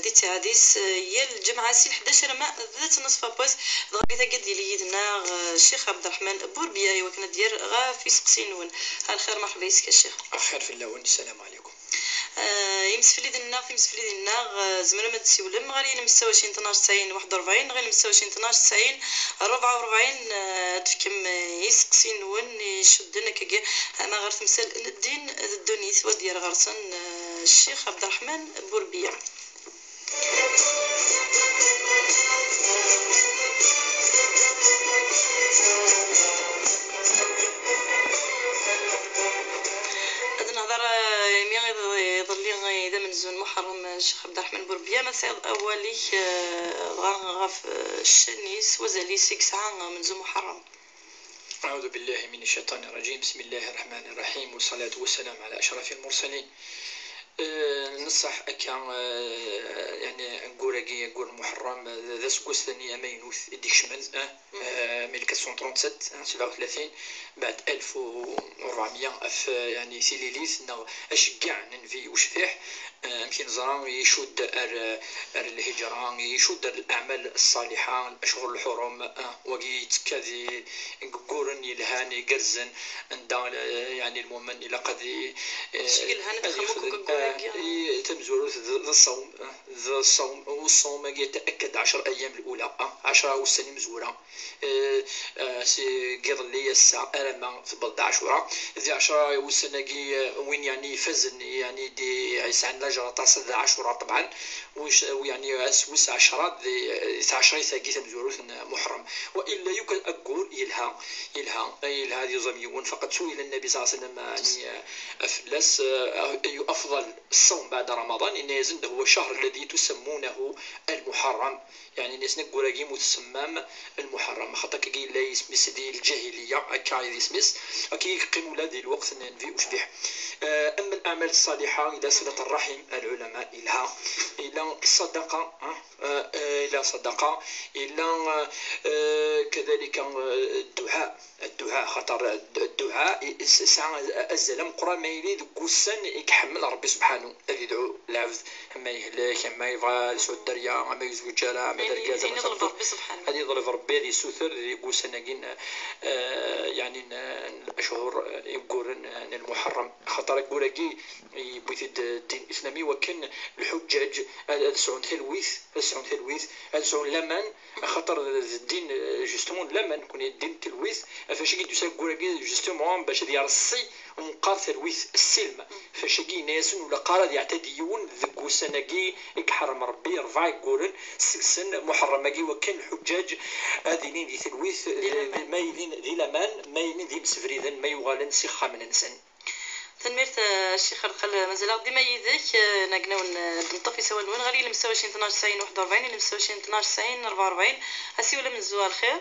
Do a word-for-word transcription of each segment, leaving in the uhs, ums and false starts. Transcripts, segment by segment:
Di ttiɛad-is, eh, yal lǧemɛa si lḥdac arma d at n ṣṣfa n wass, dɣa di tagi ad d-yili yid-neɣ, eh, Ccix Ɛebderreḥman Burbiya i wakken ad d-yerr ɣef iseqsiyen-nwen. A lxir, merḥba yes-k a Ccix. Axir fell-awen, sslam ɛlikum. Eh, imsefliden-nneɣ, timseflidin-nneɣ, eh, tzemrem ad d-tessiwlem ɣer yiwen meyya u tesɛin, tnac tesɛin, waḥed u rebɛin, neɣ yiwen meyya u tesɛin, tnac tesɛin, rebɛa u rebɛin, eh, ad d-tefkem, eh, iseqsiyen-nwen icudden akkagi ama ɣer temsal n ddin d ddunit, wa d-yerr ɣer-sen, eh, Ccix Ɛebderreḥman Burbiya. Ad nehḍer, eh, imi iḍ-, iḍelli, eh, d amenzu n Muḥerrem, eh, Ccix Ɛebderreḥman Burbiya, ma tesɛiḍ awal-ik, eh, dɣa ɣef, eh, ccan-is, wazal-is i yesɛa amenzu Muḥerrem. أعوذ بالله من الشيطان الرجيم. بسم الله الرحمن الرحيم. والصلاة والسلام على أشرف المرسلين. Eh, neṣṣaḥ akka, eh, yani, aggur-agi, aggur n Muḥerrem, eh, d, d aseggas-nni amaynut i d-ikecmen, eh, eh, mille quatre cent trente-sept, eh, sebɛa u tlatin, بعد ألف وأربعمية, af, eh, yani, tililit, neɣ aceggeɛ n Nnbi ucbiḥ, eh, amek i neẓra, icudd ar, ar lhijra, icudd ar leɛmal ṣṣaliḥa, ashhur lḥurum, eh, wagi yettekka di, deg wagguren yelhan, igerrzen, anda, eh, yani, lmumen ilaq ad i-, eh, ad yexdem, eh, i tamezwarut d, d ṣṣawm, eh, d ṣṣawm, u ṣṣawm-agi yettakka-d ɛecra أيام الأولى, eh, ɛecra ussan imezwura. Eh, eh, si, deg iḍelli ass-a alamma tewweḍ-d Ɛacura. Di ɛecra ussan-agi, eh, win, yani, ifazen, yani, di, yesɛan lajer aṭas d Ɛacura, ṭebɛen, wis-, yani, ass wis ɛecra di, di tɛecrit-agi tamezwarut n Muḥerrem. Wa illa yukan aggur yelha, yelha, yelha ad yuẓam yiwen, faqat سئل النبي صلى الله عليه وسلم, yani, eh, fell-as, eh, أي أفضل الصوم بعد رمضان, yenna-yasen-d: هو الشهر الذي تسمونه المحرم. Yani, yenna-yasen aggur-agi mu tsemmam Lmuḥerrem, axaṭer akkagi yella yisem-is di lǧahiliya, akka i d isem-is, akka i yeqqim ula di lweqt n Nnbi ucbiḥ. Eh, أما الأعمال الصالحة, yella صلة الرحم, العلماء, yelha, yella ṣṣadaqa, eh, eh, yella ṣṣadaqa, yella, eh, كذلك, eh, الدعاء, الدعاء, axaṭer الدعاء yesɛa azal ameqqran ma yili deg wussan i iḥemmel Ṛebbi subḥanu, ad yedɛu lɛebd, ama yehlek, ama yebɣa ad yesɛu dderya, ama yezweǧ ara, ama d argaz, ama d tameṭṭut, ad yeḍleb Ṛebbi ad yessuter deg wussan-agi n, eh, yani n, n lechur, eh, imegguren, eh, n Lmuḥerrem. Axaṭer aggur-agi yewwi-t-id ddin islami, wakken lḥuǧǧaǧ ad, ad sɛun talwit, ad sɛun talwit, ad sɛun laman, axaṭer d ddin, eh, justement, laman, nekkni ddin n talwit, ɣef wacu i d-yusa aggur-agi, justement, bac ad yerṣi umeqqar talwit, ssilm. Ɣef wacu-agi yenna-yasen ur ilaq ara ad yeɛtadi yiwen deg wussan-agi i iḥerrem Ṛebbi, rebɛa igguren, seg-sen Muḥerrem-agi, wakken lḥuǧǧaǧ ad ilin di talwit, eh, ma ilin di laman, ma ilin d imsebriden, ma yuɣalen s ixxamen-nsen. Tanemmirt, eh, Ccix Rqal, mazal-aɣ dima yid-k, eh, nagnawen, eh, ad d-neṭṭef isawalen-nwen ɣer yiwen meyya u tesɛin, tnac tesɛin, waḥed u rebɛin, yiwen meyya u tesɛin, tnac tesɛin, rebɛa u rebɛin. Asiwel amenzu, a lxir.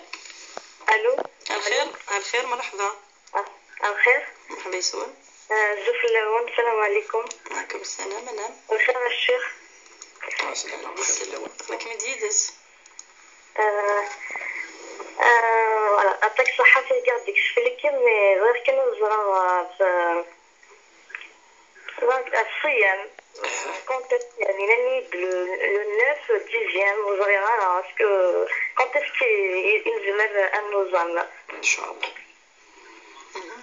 Allo. A lxir, a lxir, merḥba. Ah, a lxir. Merḥba yes-wen. Eh, azul fell-awen, sslam ɛlikum. Ɛlikum ssalam, anɛam. Lxir a ccix. Ɛeslama, lxir fell-awen. Aql-ikem-id yid-s. Euh, euh, voilà, aṭak ṣṣeḥḥa tirga deg-s fell-ik, mais bɣiɣ kan ad ẓreɣ, euh, f-, donc, الصيام, quand est-ce, يعني, nnan-iyi-d le, le neuf, le dixième, ur ẓriɣ ara, est-ce que, quand est-ce que i, i nezmer ad nuẓam? Inchallah.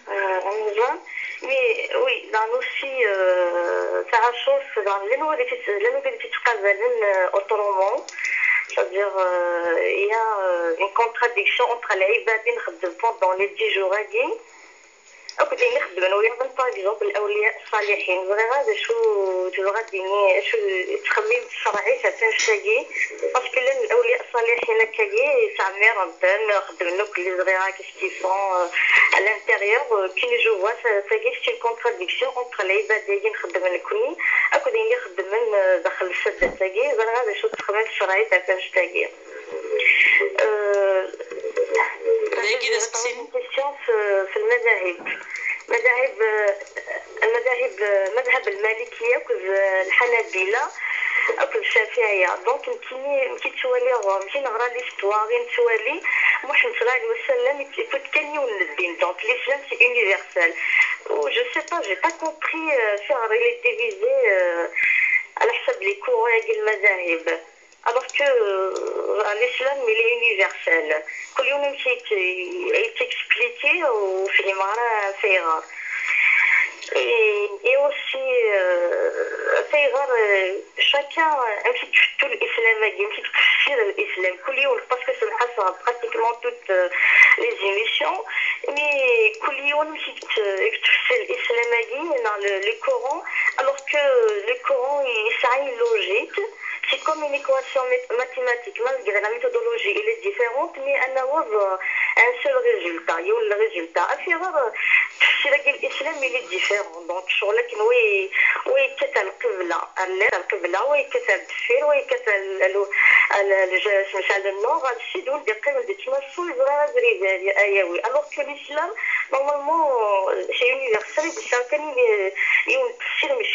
Euh, Ramadan. Mais oui, dans aussi, euh, taɛacurt, dans llan wid i tt-, llan wid i tt-ittqabalen, euh, autrement. C'est-à-dire, euh, il y a, euh, une contradiction entre lɛibad i nxeddem pendant les dix jours-agi akked ayen i xeddmen wiyaḍ, par exemple, lawliya ṣṣaliḥin. Ẓriɣ d acu tebɣa ad d-tini, acu tettxemmim tcerɛit ɣef annect-agi, parce que llan lawliya ṣṣaliḥin akkagi, ttɛemmiren-ten, xeddmen akk les ẓriɣ, qu'est-ce qu'ils font, euh, à l'intérieur, euh, كي نجو voir, tagi c'est une contradiction entre lɛibad-agi nxeddem nekni akked ayen i xeddmen, euh, daxel n tseddast-agi. Ẓriɣ d acu tettxemmim tcerɛit ɣef annect-agi. Euh, dagi d aseqsi-inu. Question في, في المذاهب. مذاهب, euh, المذاهب, euh, مذهب المالكية akked, euh, الحنابلة akked الشافعية. Donc, nekkini, nekk i ttwaliɣ, nekk i neɣra l'histoire, i nettwali, Muḥend ṣalla Llahu ɛalayhi wa sallam, il faut kan yiwen n ddin. Donc, l'islam, c'est universel. Ou, je sais pas, j'ai pas compris, euh, si il est divisé, euh, على حسب les courants, المذاهب. Alors que euh, l'islam, il est universel. كل يوم يمشي يت- يتكسبليكي وفي المرة فيغر. Et, et aussi, euh, فيغر, euh, chacun, يمشي تفتو الإسلام, يمشي تفسير الإسلام. كل يوم, parce que c'est le pratiquement toutes euh, les émissions. Mais كل يوم يمشي يت- يتفسير الإسلام, le, le Coran. Alors que le Coran, il a une logique. C'est comme une équation mathématique, malgré la méthodologie, elle est différente, mais elle a un seul résultat, il y a le résultat. Affaire, c'est que l'islam, il est différent. Donc, sur le oui, oui, كتر القبلة, القبلة, oui, كتر الدفير, oui, كتر le sud, oui, des قبل, des تمسول, voilà, des ayawi. Alors que l'islam, normalement, c'est universel, c'est un, il y a une,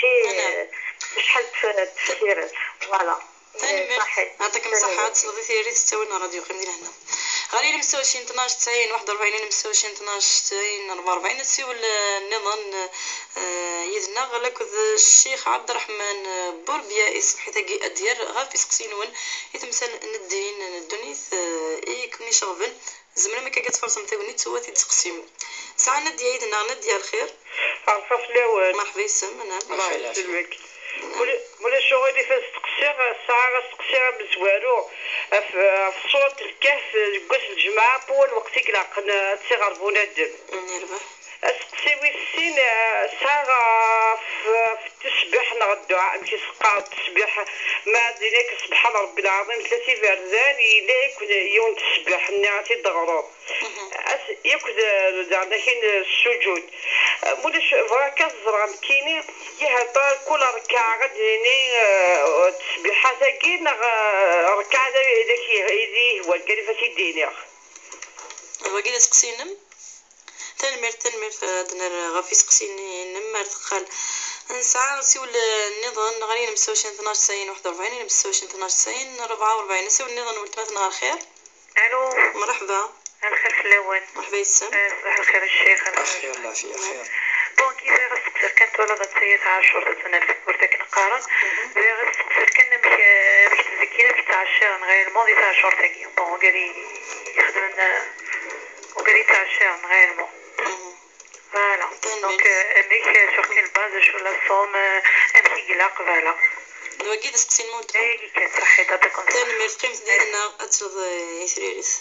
c'est شحال تفسيرات. Voilà. Tanemmirt. Yɛṭikem ṣṣeḥḥa, tesleḍ i tiririt s ttawil n rradyu, qqim di lehna. Ɣer ilem ستة وعشرين اثناش تسعين واحد وأربعين, ilem ستة وعشرين اثناش تسعين أربعة وأربعين, ad tsiwel, eh, nniḍen, eh, yid-neɣ, akked Ccix Ɛebderreḥman, eh, Burbya, i tṣebḥit-agi ad d-yerr ɣef iseqsiyen-nwen i temsal n ddin n ddunit, eh, i ken-iceɣben. Tzemrem akka ad tfarsem tagnit u ad t-id-tseqsim. Sɛa Nadia yid-neɣ. Nadia, lxir? Rfa fell-awen. Merḥba yes-m, anɛam. Merḥba, lɛafya. Mulac uɣilif ad steqsiɣ, sɛiɣ asteqsi amezwaru ɣef, ɣef surat Lkehf deg wass n lǧemɛa, n wawal lweqt i ilaqen ad tt-iɣer bunadem. Mm, yerbeḥ. Asteqsi wis sin, eh, sɛiɣ ɣef, ɣef ttesbiḥ neɣ dduɛa, amek i s-qqar ttesbiḥ, ma ad d-iniɣ سبحان ربي العظيم tlata iberdan, yella yakk yiwen ttesbiḥ-nni ad t-id-teɣreḍ. Mhm. As-, yakk d, d, daɣen akin ssujud. Eh, mulac, bɣiɣ kan ad ẓreɣ nekkini, yah, kul rkaɛ ad d-nini, eh, ttesbiḥat-agi, neɣ, eh, rkaɛ d, d ak-, d iyi-yehwan kan i ad t-id-iniɣ. Wagi d aseqsi-inem? Tanemmirt, tanemmirt, ad nerr ɣef iseqsiyen-nnem ar teqqal. Nesɛa asiwel nniḍen ɣer ilem ستة وعشرين اثناش تسعين واحد وأربعين, ilem ستة وعشرين اثناش تسعين أربعة وأربعين. Asiwel nniḍen, weltma-tneɣ, lxir? Alo. Merḥba. Lxir fell-awen. Merḥba yes-m. Eh, ṣbaḥ lxir a ccix. Lxir, lɛafya, xir. Bon, kif ara steqsiɣ kan, twalaḍ ad tayat ɛacur, ad tnal tewwurt akken qqaren. Mhm. Bɣiɣ ad steqsiɣ kan amek, eh, amek ttzekkinen, amek ttɛecciren réellement di tɛacurt-agi. Bon, wigad i ixedmen, eh, wigad i ttɛecciren réellement. Mhm. Voilà. Tanemmirt. Donc, euh, amek, euh, sur quelle base, acu la somme, euh, amek i yella qbala? D wagi d aseqsi n weltma. Ayagi kan, ṣaḥit, yɛṭikum ṣṣeḥḥa. Tanemmirt, qqimet did-neɣ ad tesleḍ, eh, i tririt.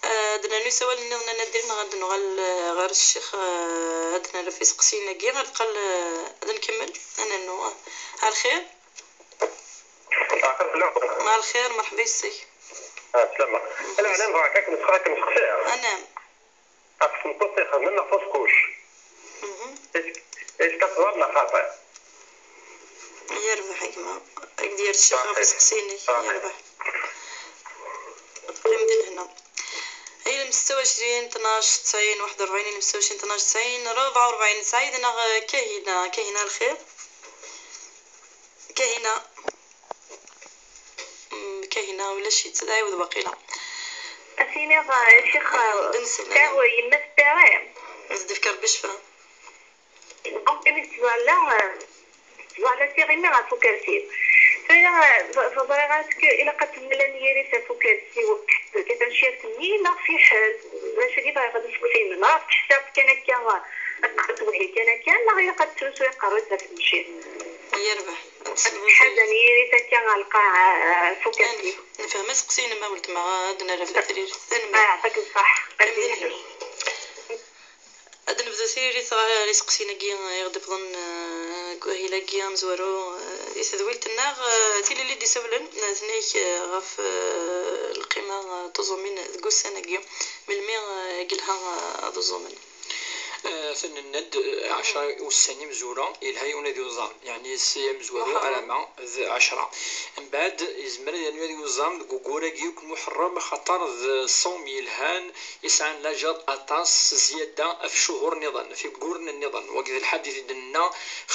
Eh, ad d-nernu isawalen nniḍen a Nadir neɣ ad d-nuɣal, eh, ɣer ccix, eh, ad d-nerr ɣef iseqsiyen-agi, ad neqqel, eh, ad nkemmel, ad nernu, eh. Ɛla lxir? Ɛla lxir, merḥba yes-k. Ah, slama. Ala, ala, nebɣa kan ad k-nseqsiɣ. Anɛam. Ɣef tmeṭṭut ixedmen la fausse couche. Mhm. Est-ce, est-ce que teẓram neɣ xaṭi? Yerbeḥ a gma. Ad k-d-yerr ccix ɣef iseqsiyen-ik. Yerbeḥ. Qqim di lehna. Ilem ستة وعشرين اثناش تسعين واحد وأربعين, ilem ستة وعشرين اثناش تسعين أربعة وأربعين. Sɛid neɣ Kahina? Kahina, lxir? Kahina. Mm, Kahina, ulac-itt, ad ɛiwed waqila. Ad s-iniɣ, eh, ccix, eh, d nsel, taɛwa, yemma tettara. Ad d-tefk Rebbi ccfa. Donc, imi tettẓalla, eh, tettẓalla tiɣimi ɣef ukersi. Tura, eh, ẓ-, ẓriɣ-as ilaq ad temlal yiri-s ɣef ukersi, kif tancirt-nni, neɣ fiḥel. D acu i bɣiɣ ad d-sseqsin. Neɣ teḥsab kan akka, eh, ad teqbel kan akka, neɣ ilaq ad tesrusu iqerru-s ɣef tmeccirt. Yerbeḥ. Ad tḥazen yiri-s akka ɣer lqaɛa, eh, ɣef ukersi. Nefhem aseqsi-inem a weltma, ad nerr ɣef tririt. Tanemmirt. Ah, yɛṭik ṣṣeḥḥa. Ad nebdu tiririt ɣer iseqsiyen-agi i ɣ-d-iwwḍen, eh, deg wahil-agi amezwaru, eh, i tedwilt-nneɣ, eh, tilelli d-isawlen, eh, tenna-k, eh, ɣef, eh, lqima, eh, tuẓumin deg ussan-agi, melmi, eh, i yelha, eh, ad uẓumen? Eh, tenna-d, eh, ɛecra ussan imezwura, yelha yiwen ad yuẓam. Yeɛni si amezwaru alamma d ɛecra. Mbeɛd, yezmer ad yernu ad yuẓam deg ugur-agi akk n Muḥerrem, axaṭer d ṣṣawm yelhan, yesɛan lajer aṭas, s zzyada ɣef ccuhur nniḍen, ɣef wuguren nniḍen. Wagi d lḥadit i d-nenna: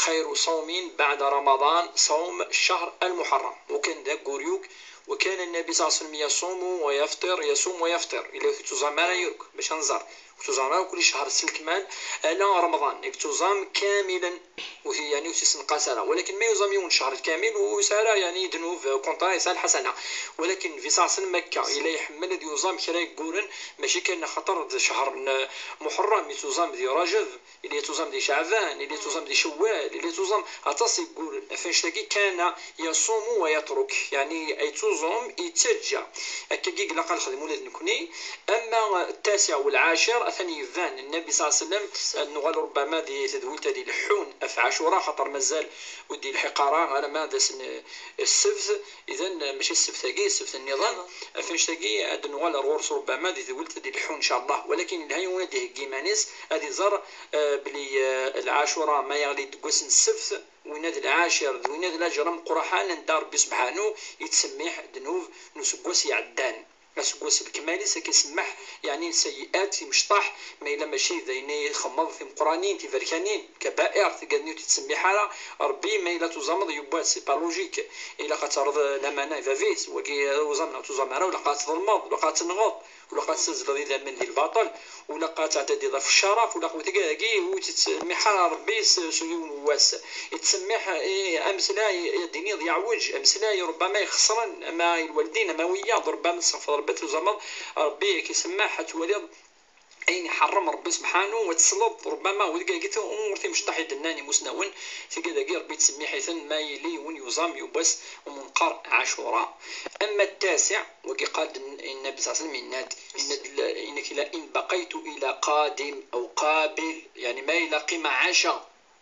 خير صوم بعد رمضان صوم شهر المحرم. وكان d agur-agi, وكان النبي صلى الله عليه وسلم يصوم ويفطر، يصوم ويفطر. Yella ur tettuẓam ara yakk, bac ad nẓer. Tuẓam ara kulli ccher s lekmal, ala Remḍan i yettuẓam kamilen, ur t-, yani ur t-issenqas ara. Walakin ma yuẓam yiwen ccher kamil ur yesɛi ara yani ddnub, au contraire, yesɛa lḥasana. Walakin Nnbi ṣalla Llahu ɛalayhi wa sallam akka, yella iḥemmel ad yuẓam kra yegguren, mačči kan axaṭer d ccher n Muḥerrem, yettuẓam di Rajab, yella yettuẓam di Ceɛban, yella yettuẓam di Cewwal, yella yettuẓam aṭas yegguren. Ɣef annect-agi, kana yasumu wa yatruk, yani yettuẓum, yettaǧǧa. Akka i ilaq ad nexdem ula d nekni. Ama ttasiɛ u lɛacir, atan yebban, Nnbi ṣalla Llahu ɛalayhi wa sallam, ad nuɣal rubbama di tedwilt ad ileḥḥun ɣef Ɛacura, xaṭer mazal ur d-yelḥiq ara alamma d ass n, eh, ssebt, idan, eh, mačči ssebt-agi, ssebt nniḍen. Ɣef annect-agi ad nuɣal ar ɣur-s rubbama di tedwilt ad ileḥḥun, ncallah. Walakin yelha yiwen ad iheggi iman-is, ad iẓer, eh, belli, eh, lɛacura ma yeɣli-d deg wass n ssebt, winna d lɛacir, d winna d laǧer ameqqraḥan anda Rebbi sebḥanu yettsemmiḥ ddnub n useggas iɛeddan. Aseggas n lekmal-is ad k-isemmeḥ, yani, sayyi'at, imecṭaḥ, ma yella mačči d ayen i txemmeḍ timeqqranin, tiberkanin, kabair, tigad-nni ur t-ittsemmiḥ ara Rebbi, ma yella tuẓameḍ yiwwas, c'est pas logique. Ilaq ad terreḍ lamana i bab-is, wagi uẓam neɣ tuẓam ara, ilaq ad tḍelmeḍ, ilaq ad tenɣeḍ, ilaq ad tazzleḍ idammen di lbaṭel, ilaq ad teɛtadiḍ ɣef cceraf, ilaq wetg-agi ur t-ittsemmiḥ ara Rebbi s, s yiwen n wass. Yettsemmiḥ, eh, ameslay, ad d-tiniḍ yeɛweǧ, ameslay rubbama ixesren, ama i lwaldin, ama wiyaḍ, rubbama tessexfeḍ Rebbi, tuẓameḍ Rebbi ad k-isemmeḥ, ad twaliḍ ayen iḥeṛṛem Rebbi sebḥanu, ad tesleḍ rubbama wid-agi umur timecṭaḥ i d-nnan imusnawen, tigad-agi Rebbi yettsemmiḥ-iten ma yili yiwen yuẓam yiwwas umenqer Ɛacura. Ama ttasiɛ, wagi qal-d Nnbi ṣalla Llahu ɛalayhi wa sallam, yenna-d, yenna-d, yenna-k la in baqaytu ila qadim aw qabil, yani ma yella qqimeɣ ɛaca,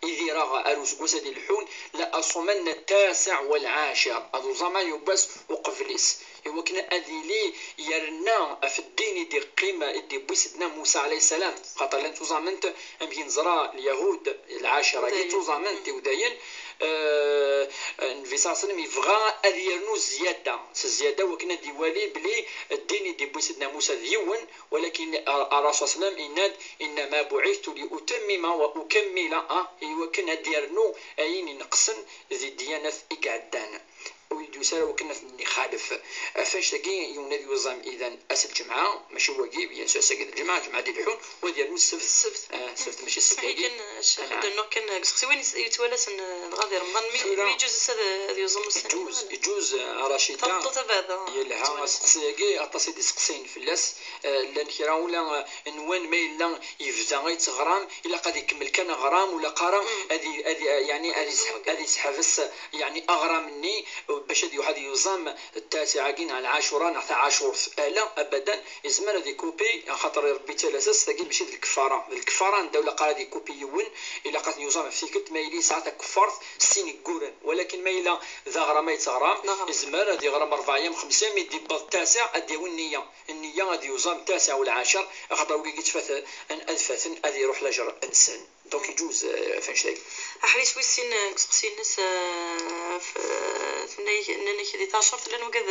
idireɣ ar useggas ad ileḥḥun, la asumanna ttasiɛ wal ɛacir, ad uẓameɣ yiwwas uqbel-is, iwakken ad yili yerna ɣef ddin i d-iqqim, i d-iwwi Sidna Musa ɛalayhi ssalam, xaṭer llant tuẓament, amek i neẓra, lyahud, lɛacir-agi, tuẓament, iwdayen, eh, Nnbi ṣalla Llahu ɛalayhi wa sallam yebɣa ad yernu zzyada, s zzyada, wakken ad iwali belli ddin i d-iwwi Sidna Musa d yiwen, walakin, eh, Ṛṛasul ṣalla Llahu ɛalayhi wa sallam yenna-d, innama buɛithtu li utammima wa ukammila, ah, iwakken ad d-yernu ayen ineqsen di ddyanat i iɛeddan. Ur d-yusi ara wakken ad ten-ixalef. Ɣef annect-agi, yiwen ad yuẓam idan ass n lǧemɛa, mačči wagi, bien sûr, ass-agi d lǧemɛa, lǧemɛa ad d-ileḥḥun, u ad yernu ssebt. Ssebt. Ah, ssebt, mačči ssebt-agi. Kan, eh, Ccix, ah, ad d-rnuɣ kan, eh, deg usteqsi, win yet-wala ass n, dɣa ad iremḍan, mi, mi yeǧǧuz ass ad, ad yuẓam ussan-agi? Yeǧǧuz, yeǧǧuz, a Racida. Tameṭṭut abeɛda. Yelha usteqsi-agi, aṭas i d-iseqsayen fell-as. Eh, llan kra ula, eh, nwan ma yella yebda yettɣram, ilaq ad ikemmel kan aɣram, ur ilaq ara ad i-, ad i-, yani, ad is-, ad isḥebs, yani, aɣram-nni, bac ad yuḥ ad yuẓam ttasiɛ-agi neɣ lɛacura neɣ taɛacurt. Ala, abadan, yezmer ad ikupi, axaṭer irebbi talasast, tagi mačči d lkeffara. D lkeffara anda ur ilaq ara ad ikupi yiwen, ilaq ad ten-yuẓam ɣef tikkelt, ma yili yesɛa takeffart s sin yegguren. Walakin ma yella d aɣram ay yettɣram, yezmer ad iɣrem rebɛa yam xemsa, mi d-iwweḍ ttasiɛ, ad d-yawi nniya. Nniya ad yuẓam ttasiɛ u lɛacir, axaṭer wigi yettfaten, ad faten, ad iruḥ lajer-nsen. Donc, yeǧuz, eh, ɣef annect-agi. Aḥbis wis sin, eh, deg useqsi-ines, eh, f-, tenna-yak, nnan-ak di taɛcurt, llan wigad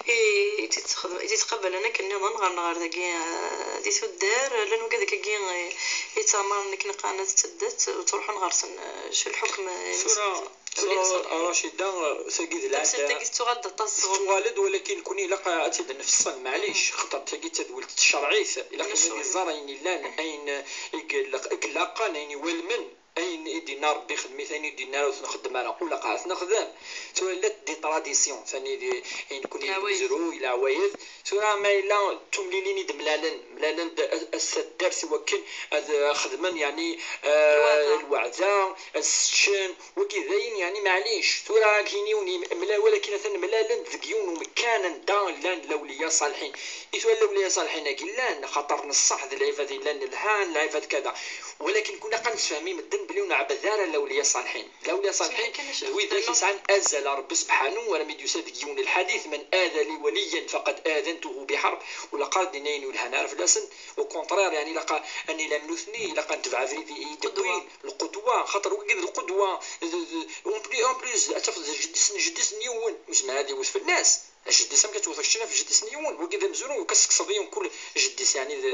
i, i tt-ittxedm-, i tt-ittqabalen akken nniḍen ɣer, ɣer dagi, eh, di tuddar, llan wigad akkagi, eh, i ttɛemaren akken qqaren ad teddet, u ttruḥun ɣer-sen, eh, acu lḥukm, eh, tura, tura, a Racida, tagi d lɛada. Tamsalt-agi tettuɣal-d aṭas sɣur-neɣ. Tettuɣal-d, walakin nekni ilaq ad tt-id-nfeṣṣel, maɛlic, xaṭer tagi d tadwilt tcerɛit, ilaq ad iẓer ayen illan, ayen i ilaq-, i ilaqen, ayen iwalmen, ayen i d-yenna Rebbi xdem-it, ayen i d-yenna ur t-nxeddem ara, ur ilaq ara ad t-nexdem. Tura llant des traditions, tani di, i nekni deg uzruy, leɛwayed. Tura ma yella d tumlilin i d-mlalen, mlalen-d a, a s taddart i wakken ad, eh, xedmen, yani, eh, lweɛda, ad seččen, wagi d ayen, yani, maɛlic. Tura, agini ur nemlal, walakin atan mlalen-d deg yiwen umekkan anda llan lawliya ṣaliḥin. I tura lawliya ṣaliḥin-agi llan, xaṭer neṣṣaḥ d lɛibad yellan lhan, lɛibad kada. Walakin kun ilaq ad nessefhem i medden belli ur nɛebbed ara lawliya ṣaliḥin. Lawliya ṣaliḥin d widak yesɛan azal ar Rebbi sebḥanu, armi d-yusa deg yiwen lḥadit, man ada li waliyan faqad adantuhu biḥerb, ur ilaq ara d-nini ayen ur lhan ara fell-asen, au contraire, yani, ilaq ad nili am nutni, ilaq ad netbeɛ abrid i, i d-wwin, lqudwa, xaṭer wigi d lqudwa, d, d, en plus, en plus, ad tafeḍ d jeddi-s n jeddi-s n yiwen, ur yezmir ad iwet fell-as. Jeddi-s, amek ad twet keččini ɣef jeddi-s n yiwen? Wagi d amezruy, ur k-tekkseḍ i mkul jeddi-s, yani, d,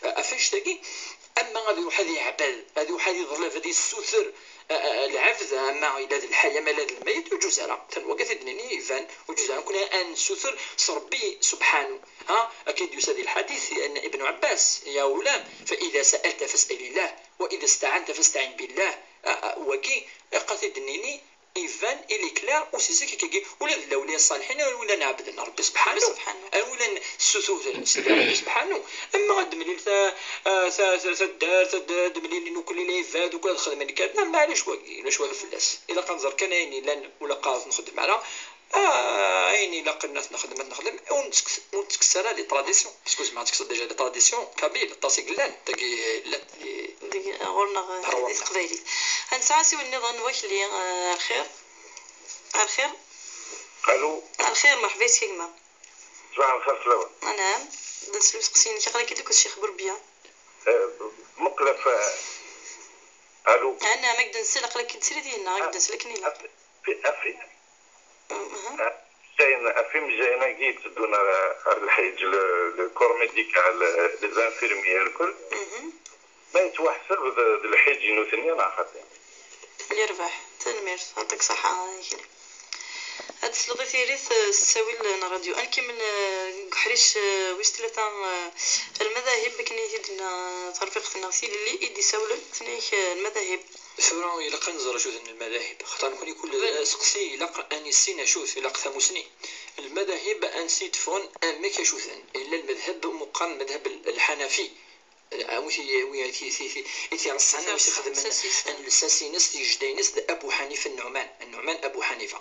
ɣef annect-agi. Ama ad iruḥ ad iɛbed, ad iruḥ ad iḍleb, ad issuter, a-, a-, lɛebd, ama ila d lḥay, ama ila d lmayet, ur ǧuz ara. Tan wagi ad t-id-nini iban, ur ǧuz ara. Nekkni ad nessuter s Ṛebbi subḥanu. Ha, akken d-yusa di lḥadit n Ibn Ɛebbas, يا غلام، فإذا سألت فاسأل الله، وإذا استعنت فاستعن بالله. A, a, wagi, iqqar t-id-nini, iban, il est clair, aussi zik akkagi, ula d lawliya ṣṣaliḥin, a win llan ɛebden Ṛebbi subḥanu, Ṛebbi subḥanu. A win llan ssututen Sidi Ṛebbi subḥanu. Ama ad d-mlil ta-, ta-, ta-, taddart, ad d-, ad d-mlilin ukli lɛibad, ukli ad xedmen kan, ma, maɛlic wagi, ulac walu fell-as. Ilaq ad nẓer kan ayen yellan, ur ilaq ad nexdem ara. Ah, ayen ilaqen ad t-nexdem, ad t-nexdem, ur nettekkes, ur nettekkes ara les traditions, parce que zeɛma ad tekkseḍ déjà les traditions kabyles, aṭas i yellan, tagi llant di, deg, ɣur-neɣ, ɣur-neɣ, di teqbaylit. Ad nesɛu asiwel nniḍen, wakli, eh, ar lxir. Ar lxir. Alo. Ar lxir, merḥba yes-k a gma. Ṣbaḥ lxir fell-awen. Anɛam. Ad nsel useqsi-inek, aql-ak-id akked Ccix Burbiya. Eh, muqel ɣef, alo. Anɛam, ad k-d-nsel, aql-ak-id srid yenna, ad k-d-nsel akken ilaq. Afi, afi. Mhm. Eh, ɣef imejjayen-agi yetteddun ar, ar lḥiǧ, le, le corps médical, les infirmiers, lkul. Mhm. Ma yettwaḥseb d, d lḥiǧ i nutni neɣ xaṭi? Yerbeḥ, tanemmirt, yeɛṭik ṣṣeḥḥa, a gma. Ad tesleḍ i tiri s ttawil n ṛṛadyu. Ad nkemmel, eh, deg uḥric, eh, wis tlata, eh, lmadahib, akken i t-id-tenna terfiqt-nneɣ Tilelli i d-isawlen, tenna-ak, eh, lmadahib. Tura ilaq ad nẓer acu-ten lmadahib, xaṭer nekkni kul aseqsi ilaq ad nissin acu-t, ilaq tamusni. Lmadahib ansi d-ffɣen, amek acu-ten. Yella lmadhab meqqar, lmadhab lḥanafi. Awi ti-, awi ti-, ti-, ti-, i t-ireṣṣan, awi t-ixedmen lsas-ines, tijda-ines d Abu Ḥanifa Nnuɛman, Nnuɛman Abu Ḥanifa.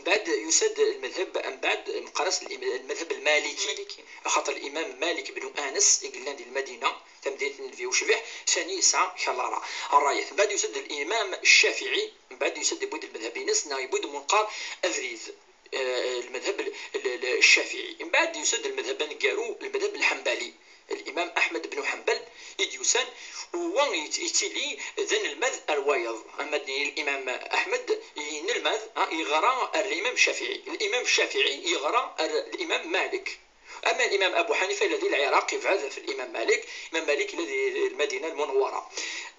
Mbeɛd yusa-d lmadhab, mbeɛd meqqar-as lmadhab lmaliki, axaṭer Limam Malik ibn Anas i yellan di Lmadina, tamdint n Nnbi ucbiḥ, sani yesɛa kra n ṛṛayat. Mbeɛd yusa-d Limam Ccafiɛi, mbeɛd yusa-d, yewwi-d lmadhab-ines, neɣ yewwi-d munqar abrid, eh, lmadhab l-, l-, l-, Ccafiɛi. Mbeɛd yusa-d lmadhab aneggaru, lmadhab lḥembali, Limam Aḥmed ibn Ḥembal i d-yusan, u wa yett-, yettili d anelmad ar wayeḍ. Ama d Limam Aḥmed yenelmad, ha, yeɣra ar Limam Ccafiɛi. Limam Ccafiɛi yeɣra ar Limam Malik. Ama Limam Abu Ḥanifa yella di Lɛiraq, yebɛed ɣef Limam Malik. Imam Malik yella di, di Lmadina Lmunewwara.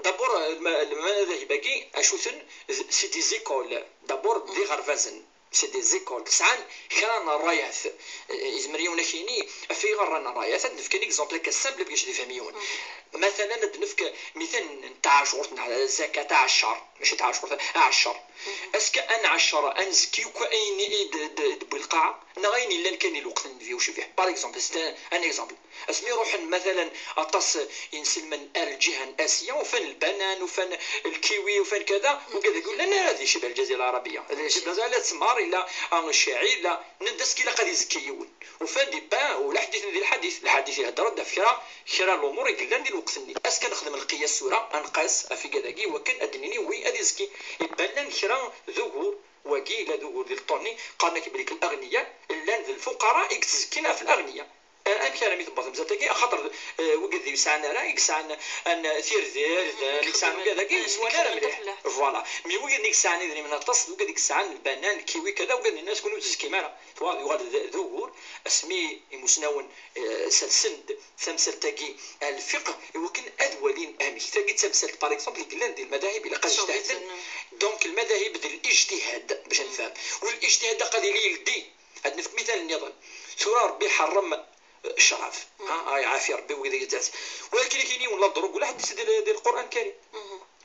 D'abord, lma-, lmadahib-agi, acu-ten? D, c'est des écoles. D'abord, d iɣerbazen. C'est des écoles. Sɛan kra n ṛṛayat. Eh, yezmer yiwen ad k-yini, af ayɣer ran ṛṛayat. Ad d-nefk un exemple akka simple, bac ad yefhem yiwen. Matalan, ad d-nefk mital n tɛacurt, neɣ zaka, taɛeccar. Mačči taɛacurt, aɛeccar. Est-ce que ad nɛeccer, ad nezki akk ayen i d, d, d-tewwi lqaɛa? Neɣ ayen yellan kan di lweqt n Nnbi ucbiḥ. Par exemple, c'est un, un exemple. Asmi ruḥen, matalan, aṭas inselmen ar lǧiha n Asya, ufan lbanan, ufan lkiwi, ufan kada, ugad ur yelli ara di Cibha Lǧazira Lɛarabiya. Di Cibha Lǧazira, la ttmer, illa, ah, ccɛir, illa, nnan-d est-ce que ilaq ad izekki yiwen. Ufan-d, iban, ula ḥditen di lḥadit. Lḥadit ihedder-d ɣef kra, kra n lumuṛ i yellan di lweqt-nni. Est-ce que ad nexdem lqiyas tura, ad nqas ɣef igad-agi, wakken ad d-nini wi ad izekki? Iban llan kra d ugur, wagi yella d ugur di leṭṭun-nni, qqaren-ak belli aɣniya llan d lfuqara i yettzekkun ɣef laɣniya. Eh, amek armi tewweḍ temsalt-agi? Axaṭer, eh, wigad ur yesɛan ara, i yesɛan an, tirdirt, eh, i yesɛan wigad-agi, ur swan ara mliḥ. Voilà. Mais wigad i yesɛan idrimen aṭas, d wigad i yesɛan lbanan, lkiwi, kada, wigad-nni as-, ur ttezkkin ara. Tuɣal yuɣal d, d ugur, asmi imusnawen, eh, sersen-d tamsalt-agi ar lfiqh, i wakken ad walin amek. Tagi d tamsalt, par exemple, i yellan di lmadahib, ilaq ad ijtihden. Donc, lmadahib d lijtihad, bac ad nefhem. U lijtihad ilaq ad yili yeldi. Ad nefk mital nniḍen. Tura Ṛebbi iḥeṛṛem, eh, ccrab. Ha, ay ɛafi Ṛebbi wid i yettɛas. Walakin ad k-yini yiwen la drogue, ula ḥedd di, di Lqur'an Lkarim.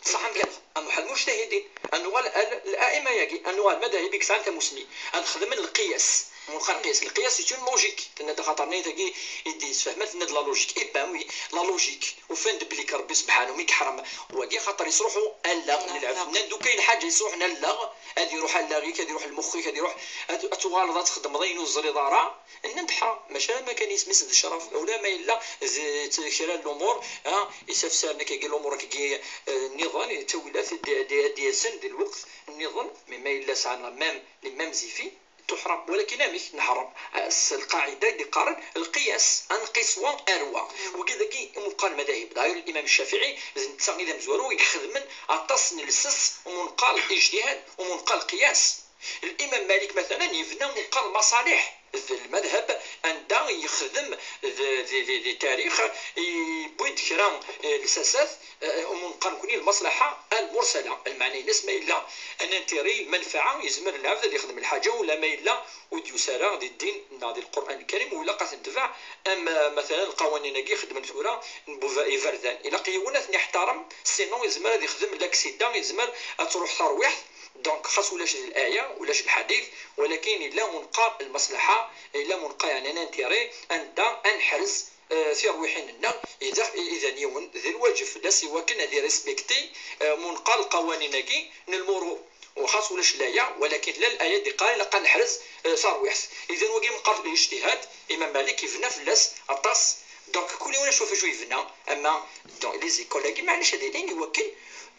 Ṣṣeḥ am kan, am waḥed mujtahidin. Ad nuɣal ar l-, l'a'imma-yagi, ad nuɣal madahib i yesɛan tamusni. Ad xedmen lqiyas. Munqar lqiyas. Lqiyas, c'est une logique. Tenna-d axaṭer nniḍen-agi i d-yessefhem, tenna-d la logique. Eh ben oui, la logique. Ufan-d belli Ṛebbi subḥanahu mi yeḥṛem wagi, axaṭer yesṛuḥu allaɣ n lɛebd. Nnan-d, ukan lḥaǧa yesṛuḥen allaɣ, ad iruḥ allaɣ-ik, ad iruḥ lmux-ik, ad iruḥ, ad, ad tuɣaleḍ ad txedmeḍ ayen ur teẓriḍ ara. Nnan-d ḥṛam, maca ma kan isem-is d ccrab, ula ma yella d, d kra n lumuṛ, ha, isafsaren akkagi, lumuṛ akkagi, eh, nniḍen, d ttawilat d, d, d-yasen di lweqt nniḍen, mais ma yella sɛan même les mêmes effets, tuḥṛam. Walakin amek nḥeṛṛem? Eh, s lqaɛida i d-iqqaren lqiyas, ad nqis wa ar wa. Wigad-agi i munqar lmadahib. D'ailleurs, Limam Ccafiɛi, d netta i d amezwaru i ixedmen aṭas n lsas, u munqar lijtihad, u munqar lqiyas. Limam Malik, matalan, yebna munqar lmaṣaliḥ, d d lmadhab, anda yexdem d, d, d, d tarix, yewwi-d kra, eh, lsasat, eh, umunqar nekni lmaslaḥa almursala, lmeɛna-ines ma yella an intérêt, lmanfaɛa, yezmer lɛebd ad yexdem lḥaǧa, ula ma yella ur d-yusi ara di ddin neɣ di Lqur'an Lkarim, u ilaq ad t-netbeɛ, am, eh, matala lqawanin-agi xeddmen tura n buva-, iberdan. Ilaq yiwen ad ten-iḥtarem, sinon yezmer ad yexdem laksida, yezmer ad truḥ tarwiḥt. Donc, xas ulac d laya, ulac lḥadit, walakin yella unqar lmaslaḥa, yella unqar, yeɛni, l'intérêt, anda ad neḥrez, eh, tirwiḥin-nneɣ, idan yiwen d lwaǧeb fell-as i wakken ad irespecti, eh, munqar lqawanin-agi n lmuru. U xas ulac laya, walakin la laya d-iqqar ilaq ad neḥrez, eh, tarwiḥt. Idan wagi meqqar lijtihad, Imam Malik yebna fell-as aṭas. Donc, kul yiwen acu ɣef acu yebna, ama, donc, les écoles-agi, maɛlic ad ilin i wakken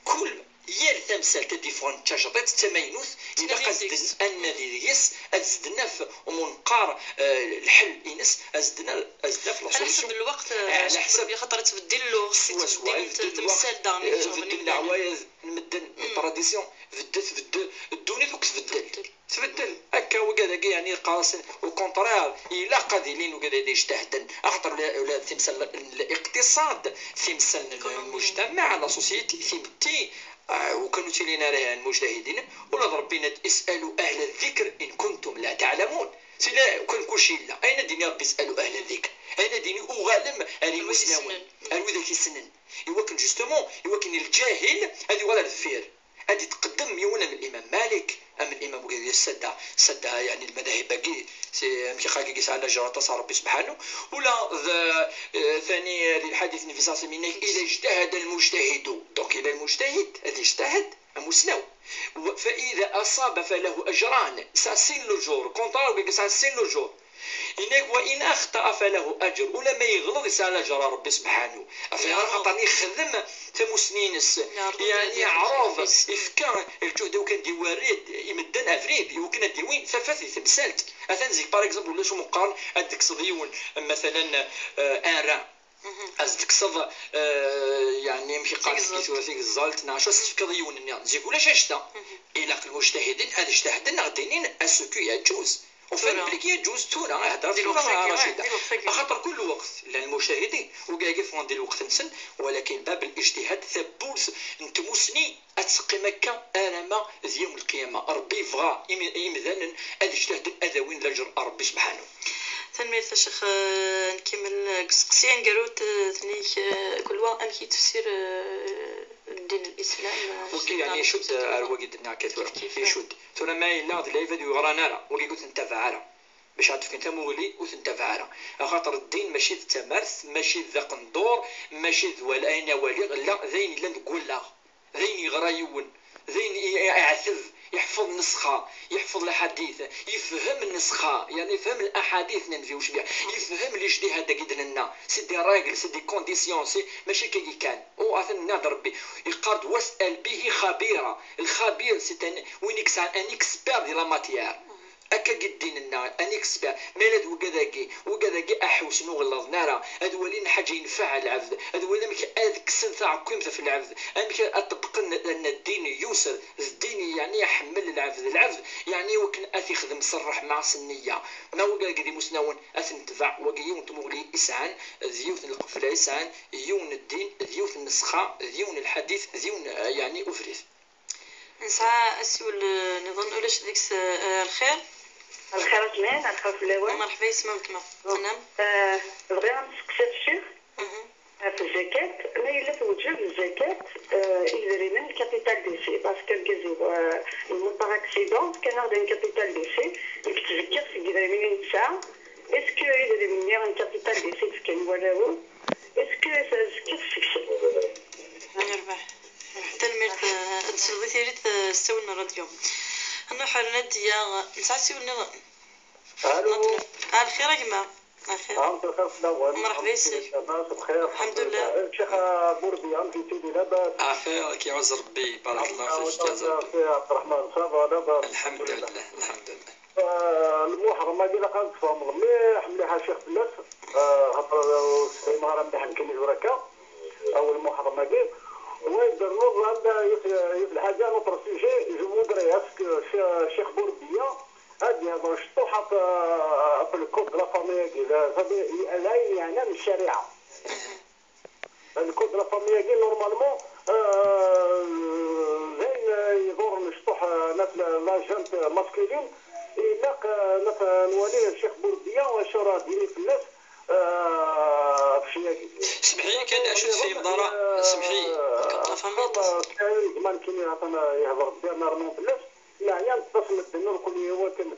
kul yal tamsalt ad d-yeffɣen d tajdiṭ d tamaynut, ilaq ad zden, ad nadi deg-s, ad zden af umunqar, eh, lḥel-ines, ad zden, ad zden af la solution. Ɛla ḥsab lweqt, eh, ɛla ḥsab. Xaṭer yettbeddil lweqt, swaswa, yettbeddil, yettbeddil lweqt, temsal daɣen, eh, ibeddel leɛwayed n medden, mm, tradition, tbeddel, tbeddel, ddunit akk tbeddel. Tbeddel. Akka wigad-agi, yeɛni, yeqqar-asen, au contraire, ilaq ad ilin wigad-agi d ijtahden, axaṭer ula, ula d timsal n liqtiṣad, timsal n lmujtamaɛ, la société, timetti, ah, u kan ur ttilin ara lmujtahidin, ula d Rebbi yenna-d, "Is'alu ahla ddikr in kuntum la ta'lamun." Sila, u kan kulci yella. Ayen ad d-yini Rebbi, "Is'alu ahla ddikr." Ayen ad d-yini, "Uɣalem ar imusnawen, ar wid ak-issnen." I wakken, justement, i wakken lǧahil ad yuɣal ar deffir. Ad d-itqeddem yiwen am Imam Malik, am Imam Bukhari, sadda, sadda, yeɛni, lmadahib-agi, si, amek i xagagi sɛan lajer aṭas ɣer Rebbi subḥanu. Ula d, eh, tani di lḥadit n Nabi صلى الله عليه وسلم, yenna-k, "إذا اجتهد المجتهد." Donc, yella lmujtahid, ad ijtahed, amusnaw. Wa, "فإذا أصاب فله أجران." Yesɛa sin lujur, contraire, wagi yesɛa sin lujur. Yenna-k, "وإن أخطأ فله أجر." Ula ma yeɣleḍ, yesɛa lajer ɣer Rebbi subḥanu. Ɣef yeɛreḍ, axaṭer yexdem tamusni-ines. Yeɛreḍ, yeɛni, yeɛreḍ, yefka lǧuhd i wakken ad d-iwarri i medden abrid, i wakken ad d-iwin tafat di temsalt. Atan zik, par exemple, ulac umeqqran ad d-tekkseḍ yiwen, matalan, eh, ara. Mhm. Ad d-tekkseḍ, eh, yeɛni, amek i qqaren deg tura, tigeẓẓalt, neɣ acu, ad s-tefkeḍ i yiwen nniḍen. Zik ulac annect-a. Mhm. Ilaq lmujtahidin ad ijtahden, ad ɣ-d-inin à ce que yeǧǧuz. Ufan belli yeǧǧuz tura, ihedder tura Racida. Axaṭer kul lweqt llan lmucahidin, wigagi ffɣen di lweqt-nsen, walakin bab lijtihad, tawwurt n tmusni, ad teqqim akka alamma d yawm lqiyama. Rebbi yebɣa imi-, imdanen ad ijtahden, ad awin laǧer n Rebbi subḥanu. Tanemmirt a Ccix, eh, nkemmel deg useqsi aneggaru, eh, tnik, eh, kul wa amek yettefsir, eh, ddin n Lislam, eh, wagi, yeɛni, icudd ar wagi d-nniɣ akka tura. Kif, kif. Icudd. Tura ma yella d lɛibad ur yeɣran ara, wagi ur ten-tabaɛ ara. Bac ad d-fken tamuɣli, ur ten-tabaɛ ara. Axaṭer ddin mačči d tamart, mačči d aqendur, mačči d wal-, ayen awaliɣ, la, d ayen yellan deg wallaɣ. D ayen yeɣra yiwen, d ayen i, i, iɛeteb, iḥfeḍ nnessxa, iḥfeḍ laḥadit, yefhem nnessxa, yeɛni yefhem laḥadit n Nnbi ucbiḥ, yefhem lijtihad-agi d-nenna, c'est des règles, c'est des conditions, c'est, mačči akka kan. U atan nniɣ-d Rebbi, yeqqar-d, "واسأل به خبيرا." Lxabir, c'est un, win i yesɛan un expert di la matière. Akka i ddin-nneɣ, un expert. Ma yella d wigad-agi, wigad-agi ad ḥewsen ur ɣellḍen ara, ad walin lḥaǧa yenfeɛ lɛebd, ad walin amek ad kksen taɛekkimt ɣef lɛebd, amek ad ṭebbqen anna ddin yuser, d ddin yeɛni iḥemmel lɛebd, lɛebd yeɛni iwakken ad t-ixdem s ṛṛeḥma, s nniya. Ma wigad-agi d imusnawen, ad ten-netbeɛ, wagi yiwen n tmuɣli i sɛan, d yiwet n lqefla i sɛan, yiwen n ddin, d yiwet n nnessxa, d yiwen n lḥadit, d yiwen, eh, yeɛni ubrid. Nesɛa asiwel, eh, niḍen, ulac deg-s, eh, lxir. Lxir a Ǧmil, lxir fell-awen. Merḥba yes-m a weltma. Tennam? Eh, bɣiɣ ad nseqsi ccix, mhm, ɣef zzakat, ma yella tewǧeb zzakat, eh, i yedrimen, capital d'essai, parce que argaz-iw, eh, yemmut par accident, fkan-aɣ-d un capital d'essai, i yettbekkiḍ seg yedrimen i nesɛa. Est-ce que idrimen-nni n capital d'essai d-fkan i warraw-iw, est-ce que azekka tessegseḍ? Yerbeḥ. Tanemmirt, eh, ad d-tesleḍ i tiririt, eh, s ttawil n ṛṛadyu. Nruḥ ar Nadiya, nesɛa ssiwel niḍen. Alo. Ah, lxir a gma. Lxir. Ɛawed lxir fell-awen. Merḥba yes-k. Lḥemdullah. Lḥemdullah. Eh, Ccix, eh, Burbi, amek i tili, labas? Axir, ad k-iɛuzz Rebbi, barakallahu fik, Ɛebderreḥman, ça va, labas? Lḥemdullah, lḥemdullah. Ah, lmuḥeṛṛem-agi ilaq ad tfehmeḍ mliḥ, mliḥ a ccix fell-as. Ah, xaṭer ur tefhim ara mliḥ nekkini tura akka. Awal lmuḥeṛṛem-agi. Wa yeddernuḍ anda yif, yif lḥaǧa, notre sujet, je voudrais à ce que Ch-, Ccix Burbiya ad yehḍer ciṭuḥ ɣef, ah, Le code de la famille-agi, la famille, d ayen yeɛnan ccariɛa. Le code de la famille-agi, normalement, euh, d ayen, euh, iḍurren mecṭuḥ, euh, la, la gente masculine. Ilaq, euh, naf-, nwali Ccix Burbiya, wacu ara d-yini fell-as, euh, ɣef ccen-agi. Semḥ-iyi kan, acu tefhimeḍ ara? Semḥ-iyi. Le code de la famille, aṭas. Kra n gma nekkini atan yehder Bernard Monfellès, yeɛyan aṭas n medden ur kul yiwen akken,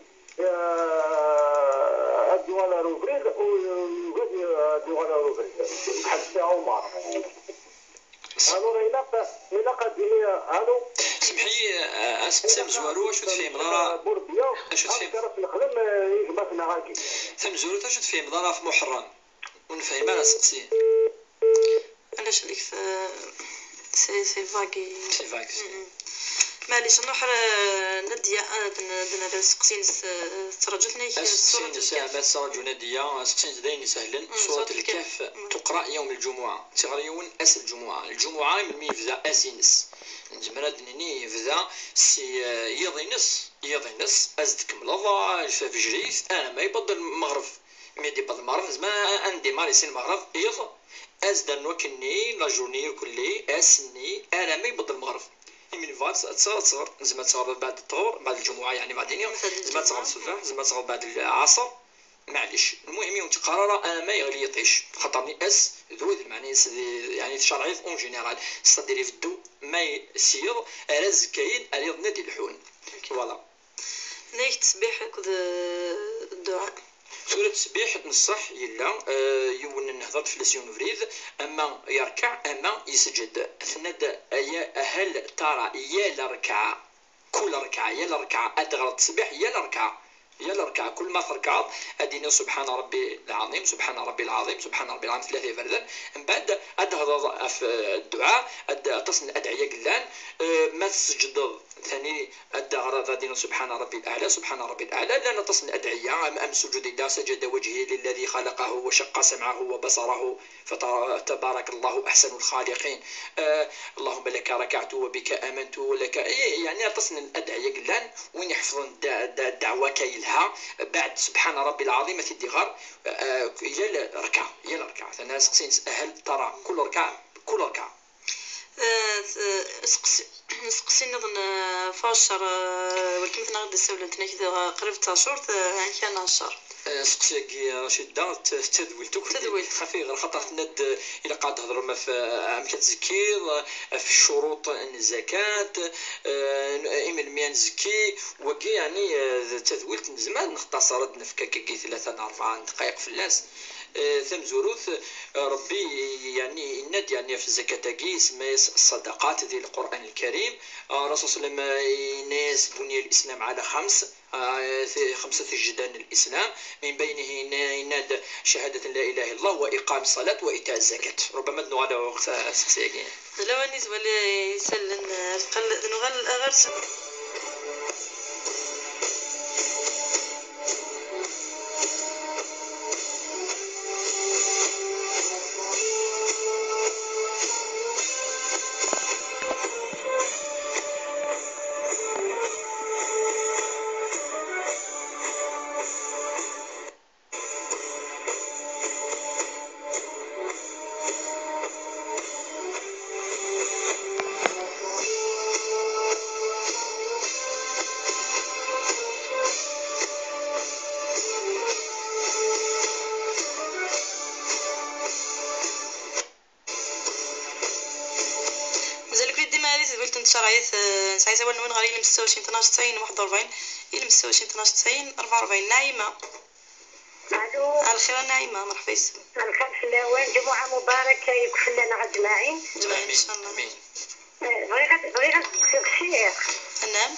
eh, ad yuɣal ar ubrid, u yugad ad yuɣal ar ubrid. Bḥal Si Ɛumar. Alors, ilaq, ilaq ad d-ini, allô? Semḥ-iyi, eh, aseqsi amezwaru, acu tefhimeḍ ara? Burbiya, acu tefhimeḍ? Amek ara t-nexdem, eh, i gma-tneɣ-agi? Tamezwarut, acu tefhimeḍ ara ɣef Muḥerram? Ur nefhim ara aseqsi. Ulac deg-s, c'est, c'est vague. C'est vague, c'est. Mhm. Maɛlic, nruḥ, eh, Nadia, eh, d-, d-, d-, d-, aseqsi-ines, eh, tettṛaǧu-ten-ak, eh, ṣṣurat Lkaf. Aseqsi-ines, ah, ma tettṛaǧu Nadia, aseqsi-ines d ayen isehlen. Mm, ṣṣurat Lkaf. Mm. Tuqra yawm lǧumuɛa. Tiɣri yiwen ass lǧumuɛa. Lǧumuɛa, melmi yebda ass-ines? Nezmer ad d-nini yebda si, eh, yiḍ-ines, yiḍ-ines, ad s-tkemmleḍ, eh, tafejrit, arma yewweḍ lmeɣreb. Mi d-yewweḍ lmeɣreb, nezmer a, a, a ndimari si lmeɣreb, iḍ, ad s-d-nernu akkenni, la journée irkelli, ass-nni, arma yewweḍ lmeɣreb. Imi nebɣa ad, ad tɣer, ad tɣer, nezmer ad tɣer baɛd ṭṭhur, baɛd lǧumuɛa, yeɛni baɛd ini, nezmer ad tɣer ṣṣbeḥ, nezmer ad tɣer baɛd lɛaṣer, maɛlic. Lmuhim, ur tt-qqar ara arma yeɣli yiṭij, xaṭer-nni ass d udem, yeɛni s-, yeɛni tcerɛit en général, c'est-à-dire ibeddu ma y-, s yiḍ, ar azekka-yin, ar yiḍ-nni ad d-ileḥḥun. Voilà. Nnig ttesbiḥ akked, eh, dduɛa. Tura ttesbiḥ n ṣṣeḥ yella, eh, yiwen nehder-d fell-as yiwen ubrid, ama yerkeɛ, ama yesǧed. Tenna-d, aya, hal tara, yal rrekɛa, kul rrekɛa, yal rrekɛa, ad teɣreḍ ttesbiḥ, yal rrekɛa, yal rrekɛa, kul ma terkeɛḍ, ad d-tiniḍ سبحان ربي العظيم، سبحان ربي العظيم، سبحان ربي العظيم, tlata iberdan, mbeɛd ad d-tehḍeḍ ɣef, eh, dduɛa, ad, aṭas n adɛiya yellan, eh, ma tesǧedeḍ, tani ad d-teɣreḍ, ad d-tiniḍ سبحان ربي الأعلى، سبحان ربي الأعلى. Llan aṭas n adɛiya, am, am sujud illa سجد وجهي للذي خلقه وشق سمعه وبصره فتبارك الله أحسن الخالقين. Eh, اللهم لك ركعت وبك آمنت ولك, eh, yeɛni aṭas n adɛiya yellan, win iḥefḍen dda-, dda-, ddeɛwa-k yelha, baɛd سبحان ربي العظيم ad t-id-iɣer, eh, yal rrekɛa, yal rrekɛa. Tenna aseqsi-ines, hal tara, kul rrekɛa, kul rrekɛa. Eh, t-, aseqsi, aseqsi nniḍen, eh, ɣef Ɛeccer, eh, weltma-tneɣ i d-issawlen, tenna-k, eh, qrib d taɛcurt, eh, amek ara nɛeccer? Eh, aseqsi-agi, Racida, d ta-, d tadwilt akk. Tadwilt. Ɣef ayɣer? Xaṭer tenna-d, eh, ilaq ad d-thedrem ɣef, eh, amek ad tzekkiḍ, eh, ɣef ccuruṭ n zzakat, eh, i melmi ad nzekki, wagi, yeɛni, eh, d tadwilt nezmer ad nextaṣer, ad d-nefk akkagi tlata neɣ rebɛa n ddqayeq fell-as. Eh, tamezwarut, eh, Rebbi, yeɛni, yenna-d, yeɛni, ɣef zzakat-agi, isemma-yas ṣṣadaqat di Lqur'an Lkarim. Eh, Rasul sallam, eh, yenna-yas, بني الإسلام على خمس, eh, ti-, خمسة جدران الإسلام، من بينه, yenna-, yenna-d, شهادة أن لا إله إلا الله وإقام الصلاة وإيتاء الزكاة. ربما ad nuɣal ɣer lweqt, eh, aseqsi-agi. D lawan i zwal isallen, eh, lqal-, nuɣal ɣer s-, Mazal-iken dima di tedwilt n tcerɛit, eh, nesɛa asawal-nwen ɣer ilem setta u ɛecrin tnac tesɛin waḥed u rebɛin, ilem setta u ɛecrin tnac tesɛin rebɛa u rebɛin. Naɛima. Alo. Lxir a Naɛima, merḥba yes-m. Lxir fell-awen, ǧumuɛa mubaraka yakk fell-aneɣ aǧmaɛin. Aǧmaɛin, incallah. Amin. Eh, bɣiɣ ad, bɣiɣ ad d-steqsiɣ ccix. Anɛam.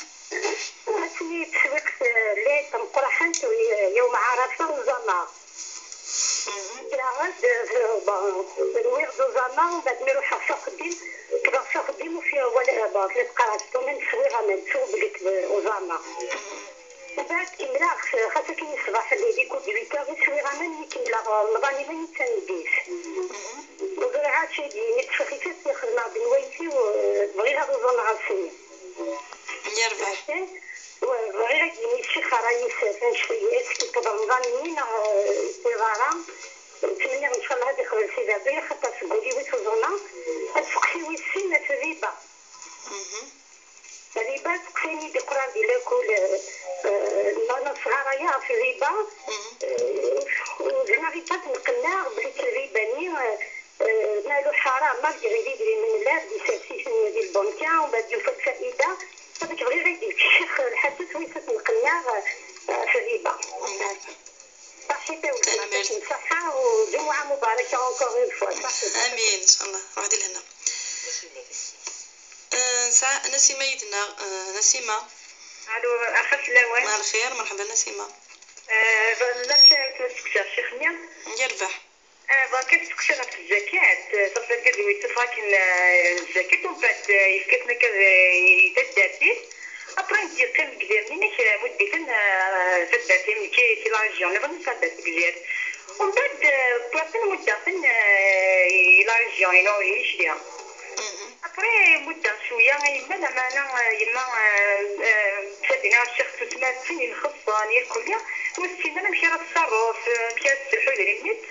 Asmi teswiqt, eh, lɛid tameqqrant, eh, yawm Ɛarafa, uẓameɣ. Mhm. Kkreɣ-d, eh, bon, rwiɣ-d uẓameɣ, mbeɛd mi ruḥeɣ s axeddim, kkreɣ s axeddim, ufiɣ wala, eh, bon, tella teqqar-as, ṭumin swiɣ aman, tuɣ belli, eh, uẓameɣ. Mhm. Mbeɛd kemmleɣ, xas akken i ṣṣbeḥ, di, di coup de huit heures, i swiɣ aman, mi kemmleɣ Remḍan iman i d tameddit. Ur ẓriɣ ara acu i d-yini, ttfixifit, xedmeɣ-d nwayet-iw, eh, bɣiɣ ad uẓameɣ ass-nni. Yerbeḥ. Bɣiɣ ad d-yini ccix ṛṛay-is, annect-agi, est-ce que yewweḍ Remḍan-nni neɣ Mhm. Euh, ur zmireɣ i ṭṭaf nqenneɣ belli d lriba-nni, euh, euh, malu ḥaram, malgré d idrimen llan, isers-iten di lbanka, u mbeɛd yufa lfaida. Ad k-bɣiɣ ad d-yekcix lḥaǧa twayes ad nqenneɣ, euh, ɣef rriba. Ṣaḥit a weltma, tanemmirt. Ṣaḥa u ǧumuɛa mubaraka encore une fois. Ṣaḥit. Amin, inchallah. Waḥed i lehna. Euh, nesɛa Nasima yid-neɣ. Euh, Nasima. Allo, axir fell-awen. Mɛa lxir, merḥba Nasima. Eh, bɣiɣ ad sseqsiɣ ccix-nni. Yerbeḥ. Eh, bɣiɣ ad sseqsiɣ ɣef tzakat, eh, ɣef argaz-iw yetteffeɣ akken, eh, zzakat, umbeɛd, eh, yefka-ten akka, eh, i taddart-is. Après, i d-yeqqim deg idrimen-inek, eh, mudd-iten, eh, taddart-im, nekki si la région nniḍen, taddart deg Lezzayer. Umbeɛd, eh, wwiɣ-ten, muddeɣ-ten, eh, i la région-inu, i Icli. Mhm. Après, muddeɣ cwiya i yemma, lameɛna, eh, yemma, eh, eh, tfad-ina ccix tusma d tin inxeṣṣen irkelli, ur tessin ara amek ara tṣerref, eh, amek ara tesselḥu idrimen-is.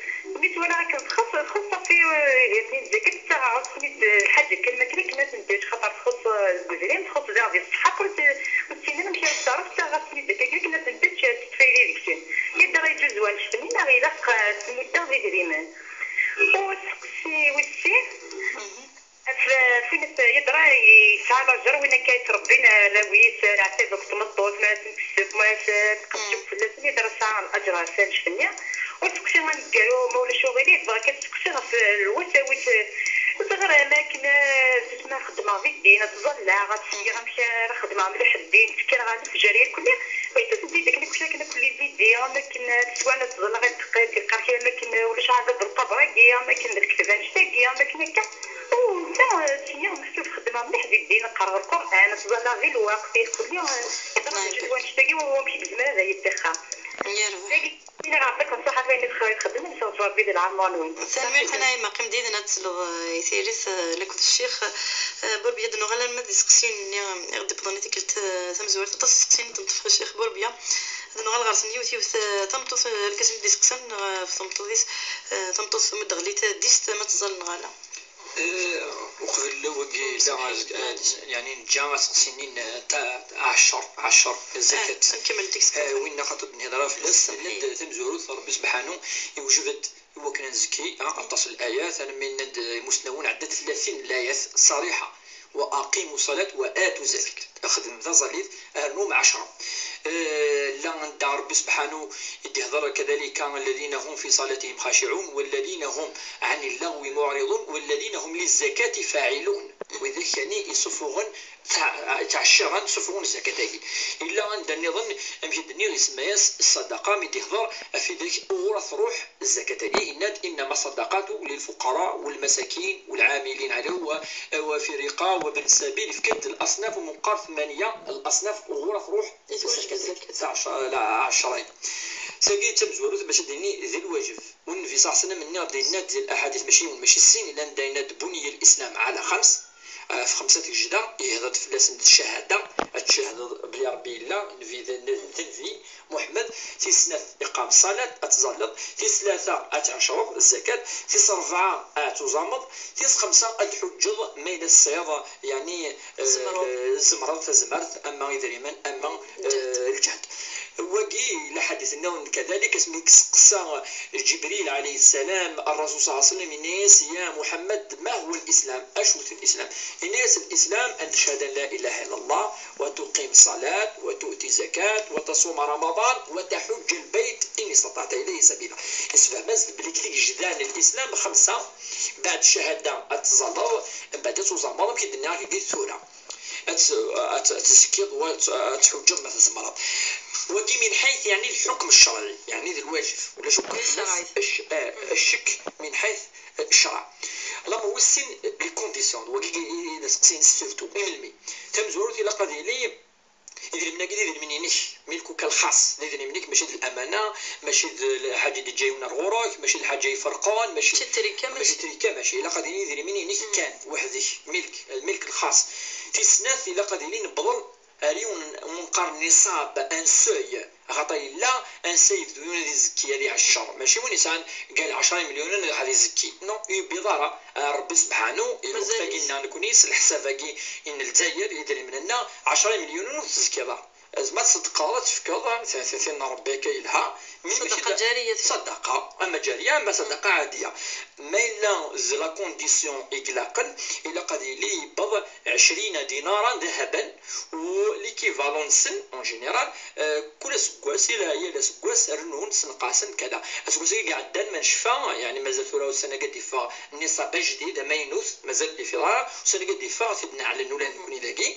Mi twala akken txeṣṣ, txeṣṣ ɣef, eh, idrimen-is, akken tettaɣ ɣef-sen-id, eh, lḥaǧa kan, makken akken ad ten-teǧǧ, xaṭer txeṣṣ, eh, deg udrim, txeṣṣ daɣ di ṣṣeḥḥa, ur t-, ur tessin ara amek ara tṣerref, tettaɣ ɣef-sen-id akken, akken ad ten-teǧǧ, ad tettfaydi deg-sen. Yedder yeǧǧuẓ wannect-nni, neɣ ilaq, eh, ad ten-muddeɣ d idrimen? U aseqsi wis sin, Mhm. Af, af win yeḍra yesɛa lajer, win akka yettrebbin arraw-is, leɛtab akked tmeṭṭut, mi ara ten-tessef, mi ara s-, tqeccef fell-asen, yeḍra yesɛa lajer ɣef annect-nni. U aseqsi aneggaru, ma ulac uɣilif, bɣiɣ kan ad seqsiɣ ɣef lwasawis, ẓriɣ am akken, eh, tusma xeddmeɣ di ddin, ad ttẓallaɣ, ad sliɣ amek ara xedmeɣ mliḥ ddin, ttekkar ɣer lefjer irkelli, wayt-asen-id akken akk, akken akk les idées, am akken, eh, teswa ad ttẓallaɣ, ad teqqar, teqqar kra am akken, eh, ulac ɛadab lqaber-agi, am akken d lekdeb annect-agi, am akken akka. U netta, eh, sliɣ meḥsub xeddmeɣ mliḥ di ddin, qqareɣ Lqur'an, ttẓallaɣ di lweqt, irkelli, eh, yeḍra-d lǧedwa annect-agi, wamek i yezmer ad iyi-yettixer. Yerbeḥ. Dagi, iniɣ Ṛebbi-k nṣaḥa f ayen i txedmem, s Ṛebbi di lɛemṛ-nwen. Tanemmirt a Naɛima, qqim d yid-neɣ ad tesleḍ, eh, i tiririt, eh, akked ccix. Eh, Burbya, ad nuɣal arma d iseqsiyen-nni, eh, i ɣ-d-iwwḍen i tikkelt, eh, tamezwarut. Aṭas n iseqsiyen i d-neṭṭef ɣef ccix Burbya. Ad nuɣal ɣer-sen yiwet yiwet, eh, tameṭṭut, eh, argaz-nni d-iseqsan, eh, ɣef tmeṭṭut-is, eh, tameṭṭut tmuddeɣ-li taddist, ma teẓẓal neɣ ala. Eh, uqbel wagi, la, eh, yeɛni neǧǧa aseqsi-nni n, eh, ta-, ɛecṛ, ɛecṛ, zakat. Eh, nkemmel deg-s. Eh, winna xaṭer d-nehḍer fell-as, tenna-d tamezwarut, Ṛebbi sebḥanu iwjeb-d i wakken ad nzekki, ah, aṭas n layat, almi yenna-d imusnawen, ɛedda-d tlatin n layat ṣṣariḥa, وأقيموا الصلاة وآتوا الزكاة. Xdem d aẓallit, rnum ɛecṛa. Eh, la anda Ṛebbi sebḥanu i d-ihḍer كذلك: الذين هم في صلاتهم خاشعون والذين هم عن اللغو معرضون والذين هم للزكاة فاعلون. Widak kan i isufuɣen, ttɛecciṛen, sufuɣen zzakat-agi. Illa anda nniḍen, amek i d-nniɣ, isemma-yas ṣṣadaqa, mi d-ihḍer ɣef widak uɣur ad truḥ zzakat-agi, yenna-d: إنما الصدقات للفقراء والمساكين والعاملين عليها و-، وفي الرقاب وابن السبيل. Yefka-d leṣnaf, ur meqqar tmanya leṣnaf uɣur ad truḥ zzakat-agi. Tɛecṛ-, la, ɛecṛa. Tagi d tamezwarut bac ad d-nini d lwajeb. U Nnbi ṣaḥ ṣellem nniɣ-d, yenna-d di laḥadit, mačči yiwen, mačči sin, llan da, yenna-d: بني الإسلام على خمس. Ɣef xemsa tgejda, ihḍer-d fell-asen d ccahada, ad tcehdeḍ belli Ṛebbi yella, Nnbi d, d Nnbi Muḥemmed, tis snat iqam ṣṣalat, ad tẓalleḍ, tis tlata ad tɛecṛeḍ zzakat, tis ṛebɛa ad tuẓameḍ, tis xemsa ad tḥuǧǧeḍ ma yella tesɛiḍ, yeɛni, eh, tzemreḍ. Tzemreḍ, tazmert, ama idrimen, ama, eh, lǧehd. Wagi, laḥadit nniḍen كذلك, asmi i yesteqsa Ǧibril ɛalayhi ssalam, Ṛṛasul ṣaḥ ṣellem, yenna-yas: يا محمد، ما هو الإسلام؟ Acu-t lislam? Yenna-yas: الإسلام أن تشهد أن لا إله إلا الله وتقيم الصلاة وتؤتي الزكاة وتصوم رمضان وتحج البيت إن استطعت إليه سبيلا. Yessefhem-as-d belli deg tigejda n lislam xemsa, mbeɛd ccahada ad tẓalleḍ, mbeɛd ad tuẓameḍ, amek i d-nniɣ-ak-id tura. Ad t-, ad t-, ad tzekkiḍ, u ad t-, ad tḥuǧǧeḍ ma tzemreḍ. Wagi min ḥayt, yeɛni, lḥukm ccerɛi, yeɛni d lwajeb, ulac akk ccek min ḥayt ccreɛ. Lama wis sin, les conditions, d wagi i d aseqsi-ines surtout, i melmi. Tamezwarut, ilaq ad yili idrimen-agi d idrimen-inek, milkuk lxaṣ, d idrimen-ik, mačči d lamana, mačči d lḥaǧa i d-yeǧǧa yiwen ar ɣur-k, mačči d lḥaǧa iferqen, mačči d trika, mačči d trika, mačči. Ilaq ad yili idrimen-inek kan, weḥd-k, milk, lmilk lxaṣ. Tis snat, ilaq ad yili newweḍ ar yiwen n, umi qqaren niṣab, un seuil, axaṭer yella un seuil, yebdu yiwen ad izekki, ad iɛeccer, mačči win yesɛan gal ɛecra imelyunen ad izekki. Non, ur yewwiḍ ara. Ṛebbi sebḥanu, i lweqt-agi-nneɣ nekni, s leḥsab-agi n Lezzayer, idrimen-nneɣ, ɛecra imelyunen ur tezkiḍ ara. Zma tṣeddqeḍ, ad tefkeḍ, tin n Ṛebbi akka yelha. Mi, mačči d ṣaddaqa ǧariya. Ṣaddaqa, ama ǧariya, ama ṣaddaqa ɛadiya. Ma yella d la condition i ilaqen, ilaq ad yili yewweḍ ɛecrin dinaran dahaban, u l'équivalent-nsen, en général, eh, kul aseggas, ila yal aseggas, rennun, senqasen, kada. Aseggas-agi iɛeddan, ma necfa, yeɛni mazal tura ussan-agi ad d-iffeɣ nniṣab ajdid, amaynut, mazal d-ifiḍ ara, ussan-agi ad d-iffeɣ, ad t-id-neɛlen ula d nekkni dagi.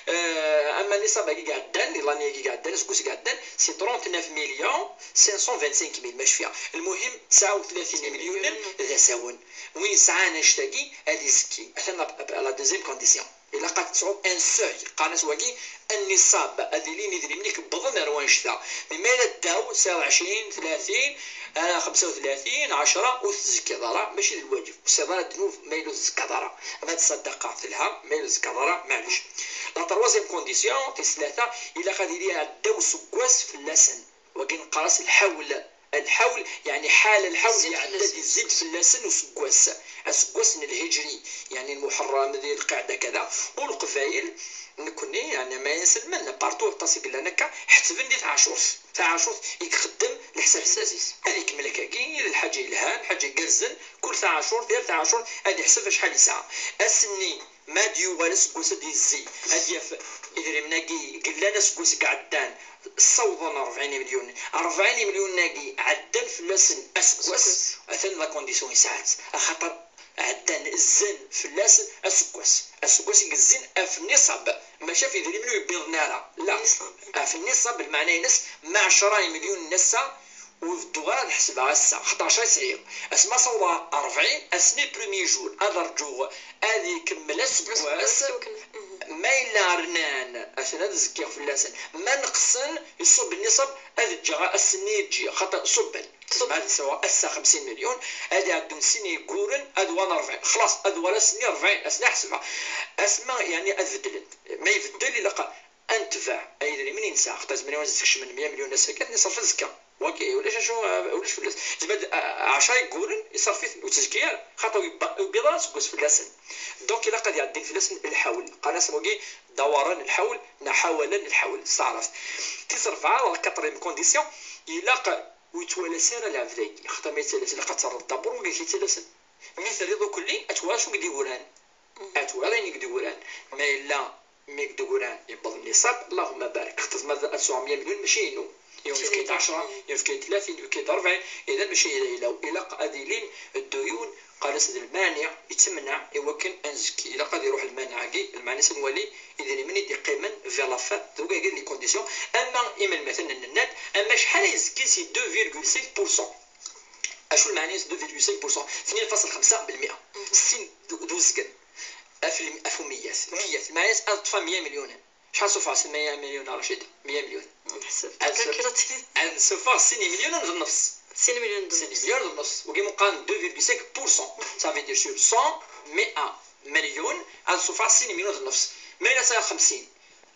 Eh, ama nniṣab-agi iɛeddan, di l'année-agi iɛeddan, aseggas-agi iɛeddan, c'est trente-neuf millions cinq cent vingt-cinq mille, ma cfiɣ. Lmuhim, tesɛa u tlatin imelyunen d asawen. Win yesɛan annect-agi, ad izekki. Atan la, la deuxième condition. Ilaq ad tesɛuḍ un seuil, qqaren-as wagi, nniṣab, ad ilin idrimen-ik wwḍen ar wannect-a. Mi ma yella ddaw, tesɛiḍ ɛecrin, tlatin, ah, xemsa u tlatin, ɛecra, ur tezzekkiḍ ara, mačči d lwaǧeb. Ur tesɛiḍ ara ddnub ma yella ur tzekkad ara. Ma d ṣaddaqa telha, ma yella ur tzekkad ara, maɛlic. La troisième condition, tis tlata, ilaq ad yili iɛedda useggas fell-asen. Wagi neqqar-as lḥawl. Lḥawl, yeɛni ḥal lḥawl, yeɛedda-d, izzid fell-asen useggas. Aseggas n lhijri, yeɛni lmuḥerram, di lqaɛda, kada. U leqbayel, nekkni, yeɛni ma inselmen, partout aṭas i yellan akka, ḥettben di tɛacurt. Tɛacurt i ixeddem leḥsab-nnes. Ad ikemmel akkagi, d lḥaǧa yelhan, lḥaǧa igerrzen, kul tɛacurt, yal tɛacurt, ad iḥseb acḥal yesɛa. Ass-nni, ma ad yuɣal aseggas ad d-yezzi, ad yaf idrimen-agi yellan aseggas i iɛeddan, ssawḍen rebɛin imelyunen. Rebɛin imelyunen-agi ɛeddan fell-asen aseggas, atan la condition yesɛa-tt, axaṭer ɛeddan, zzin fell-asen aseggas. Aseggas i yezzin ɣef nniṣab, mačči ɣef idrimen ur yewwiḍen ara. La. Nniṣab. Ɣef nniṣab, lmeɛna-ines, ma ɛecra imelyunen ass-a, ur bedduɣ ara ad ḥesbeɣ ass-a, xeṭṭac ay sɛiɣ. Asmi ad awḍeɣ rebɛin, ass-nni, premier jour, ad rǧuɣ ad ikemmel aseggas. Ma yella rnan, atan ad zkiɣ fell-asen. Ma neqsen, iṣubb nniṣab, ad ǧǧeɣ ass-nni i ǧǧiɣ, xaṭer ṣubben. Ṣubben. Ma ad sɛuɣ ass-a xemsin melyun, ad iɛeddun sin yegguren, ad uɣalen rebɛin. Xlaṣ, ad uɣal ass-nni rebɛin, ass-nni ad ḥesbeɣ. Asma, yeɛni, ad beddlen. Ma ibeddel, ilaq ad netbeɛ ay idrimen i nesɛa. Xaṭer zemren ad skecmen mya melyun ass-agi, ad ten-iṣref azekka. Wagi, ulac acu, ulac fell-as. Zeɛma d, a, ɛecra yegguren, iṣref-iten, ur ttezki ara. Xaṭer ur yebba-, ur yewwiḍ ara aseggas fell-asen. Donc, ilaq ad iɛeddi fell-asen lḥawl. Qqaren-as wagi dawran lḥawl, neɣ ḥawalan lḥawl, s taɛrabt. Tis rebɛa, la quatrième condition, ilaq ur yettwalas ara lɛebd-agi. Xaṭer ma yettalas, ilaq ad terreḍ dabur wagi i k-yettalasen. Mi terriḍ ukelli, ad twalaḍ acu i k-d-iguran. Ad twalaḍ ayen i k-d-iguran. Ma yella mi k-d-iguran yewweḍ nniṣab, Allahumma barik. Xaṭer ma ad sɛuɣ mya melyun, mačči inu. Yiwen yefka-yi-d ɛecra, yiwen yefka-yi-d tlatin, yiwen yefka-yi-d rebɛin, idan mačči d ayla-w. Ilaq ad ilin dduyun, qqaren-as d lmaniɛ, yettemneɛ i wakken ad nezki. Ilaq ad iruḥ lmaniɛ-agi, lmeɛna-s ad nwali idrimen i d-iqqimen vers la fin, d wagi d les conditions. Ama imelmaten n nnad, ama acḥal ay yezkin si deux virgule cinq pour cent. Acu lmeɛna-s deux virgule cinq pour cent? Tnin faṣel xemsa belmia. Sin d, d uzgen. Af, af umiyat. Miyat. Lmeɛna-s ad ṭṭfen mya melyunen. Acḥal sufeɣ sin mya melyun a Racida? Mya melyun. Nḥeseb. Ad suf-, ad sufeɣ sin imelyunen d nnefs. Sin imelyunen d nnefs. Sin imelyunen d nnefs. Wagi meqqar deux virgule cinq pour cent. Ça veut dire sur cent, mya melyun, ad sufeɣ sin imelyunen d nnefs. Ma yella sɛiɣ xemsin.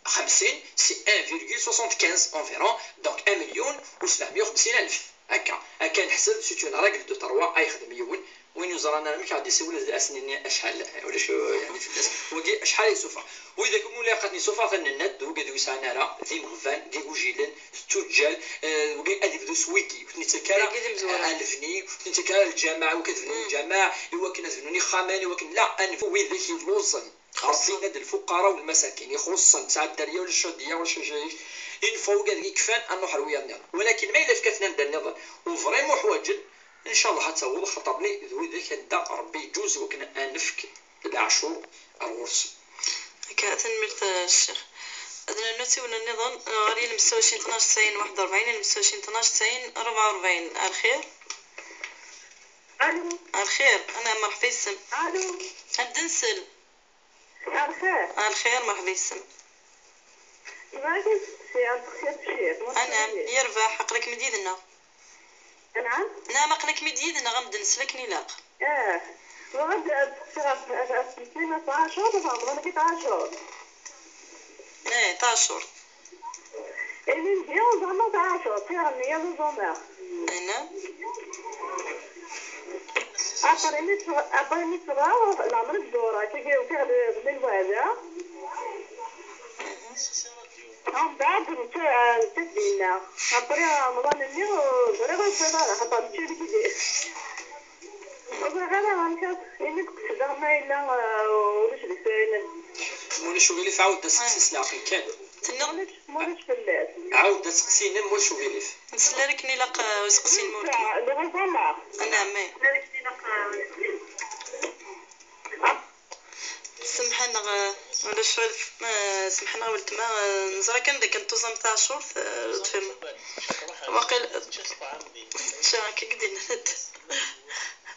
Xemsin, c'est un virgule soixante-quinze environ, donc un million u sebɛemya u xemsin alef. Akka, akka neḥseb, c'est une règle de trois ay yexdem yiwen. Win ur yeẓran ara amek ad d-isiwel, ad as-nini acḥal, ulac, yeɛni, fell-as. Wagi, acḥal ay yessufeɣ? Widak umi ilaq ad ten-yessufeɣ, atan nnad, d wigad ur yesɛan ara, d imeɣban, d igujilen, d tuǧǧal, eh, wagi ad yebdu s wigi, ur ten-yettak ara, wigi d imezwura, a lebni, ur ten-yettak ara lǧameɛ, wigi ad bnun lǧameɛ, i wakken ad bnun ixxamen, i wakken, la, ad nfu widak yelluẓen. Xaṣṣen ad lfuqara u lmasakin, ixuṣṣen, tesɛa dderya ulac cadiya ulac ajayic, info wigad i kfan ad nruḥ ar wiyaḍ nniḍen. Walakin ma yella fkaten anda nniḍen u vraiment ḥwaǧen, ncallah ad taweḍ, xaṭer-nni d widak anda Ṛebbi yeǧǧuz wakken ad nefk leɛcur ar ɣur-sen. Akka, tanemmirt, a Ccix. Ad nernu ssiwel nniḍen, ɣer yilem setta u ɛecrin tnac tesɛin waḥed u rebɛin, yilem setta u ɛecrin tnac tesɛin rebɛa u rebɛin. Ar lxir? Alo. Ar lxir, ana merḥba yis-m. Alo. Ad d-nsel. Ar lxir. Ar lxir, merḥba yis-m. Bɣiɣ ad k-sseqsiɣ, ad sseqsiɣ ciṭ. Anɛam, yerbeḥ, aql-ikem-id yid-neɣ. Anɛam? Nɛam, aql-ikem-id yid-neɣ, ad m-d-nsel akken ilaq. Ah, bɣiɣ ad, ad sseqsiɣ ɣef, ɣef, ɣef tmeslin n tɛacurt, ad tɛemmreḍ amek i tɛacurt. Eh, tɛacurt. Ilindi ur ẓermeɣ tɛacurt, tiɣenni ad ẓermeɣ. Anɛam? Après mi teffeɣ, après mi teffeɣ, leɛmer i ddureɣ, tagi ufiɣ d, d lweɛda. Mbeɛd netta, netta d-yenna. Après, Remḍan-nni, ur ẓriɣ ur yufiḍ ara, xaṭer mačči d gidi. Ur ẓriɣ ara amek ara, imi d-qesdeɣ ma yella, eh, ulac deg-s ayen. Ma ulac uɣilif, ɛawed aseqsi s leɛqel kan. Tenniḍ ulac, ma ulac fell-as. Ɛawed aseqsi-nnem, ma ulac uɣilif. Nsel ara akken ilaq, eh, useqsi n Mulki. Netta, d Remḍan. Anɛam. Semḥen-aɣ, eh, ulac ɣilef, eh, semḥen-aɣ weltma, eh, neẓra kan d akken tuẓam taɛcurt, eh, ur tefhim. Waqil, tečča akka i d-yenna.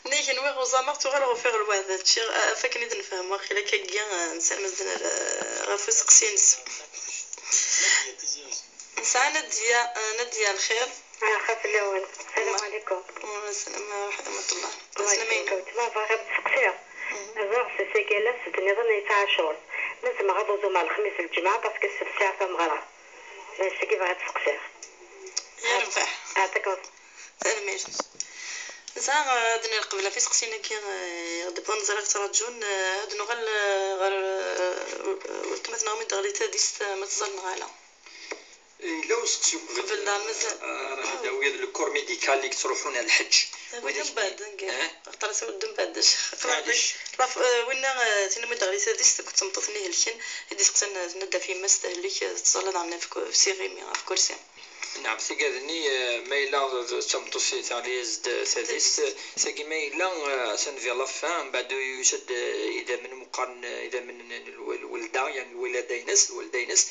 Nnig nwiɣ uẓameɣ, tuɣal ɣufiɣ lweɛda, ččiɣ, eh, af akken i d-nefhem, waqil akka-agi, eh, nessaram ad d-nerr, eh, ɣef useqsi-ines. Nesɛa Nadia, eh, Nadia, lxir. Axa fell-awen. Salam alaikum. Wa alaikum salam wa rahmatullah. Aslama inu. Weltma, bɣiɣ ad d-seqsiɣ. Mhm. Ẓriɣ s useggas-agi d nniḍen i taɛcurt. Ma zemreɣ ad uẓumeɣ lexmis d lǧemɛa parce que ssebt sɛiɣ tameɣra. D acu-agi bɣiɣ ad d-seqsiɣ. Yerbeḥ. Ɛṭikum. Tanemmirt. Nesɛa, eh, ad d-nerr qbel ɣef iseqsiyen-agi, eh, d-wwḍen ẓriɣ ttraǧun, eh, ad nuɣal, eh, ɣer, eh, weltma-tneɣ mi d-teɣli tadist, eh, ma teẓẓal neɣ ala. Yella useqsi uqbel, qbel, ah, mazal. Ah, Rachida, wi d le corps médical i yettruḥun ar lḥeǧǧ. Wid mbeɛd, eh? Aql-aɣ s wid mbeɛd. Maɛlic. Ɣef, eh, winna, eh, tin mi d-ɣli tadist akked tmeṭṭut-nni ihelken, i d-iseqsan, eh, tenna-d ɣef yemma-s tehlik, eh, tettẓalla daɣen ɣef ku-, ɣef siɣimi, ɣef kursi. Nɛam, tigad-nni, eh, ma yella d, d tameṭṭut i teɣli-as-d tadist, tadist, eh, tagi ma yella, eh, atan vers la fin, mbeɛd yusa-d, eh, idammen meqqaren, eh, idammen n, n lwel-, lwelda, yani lwilada-ines, lwelda-ines,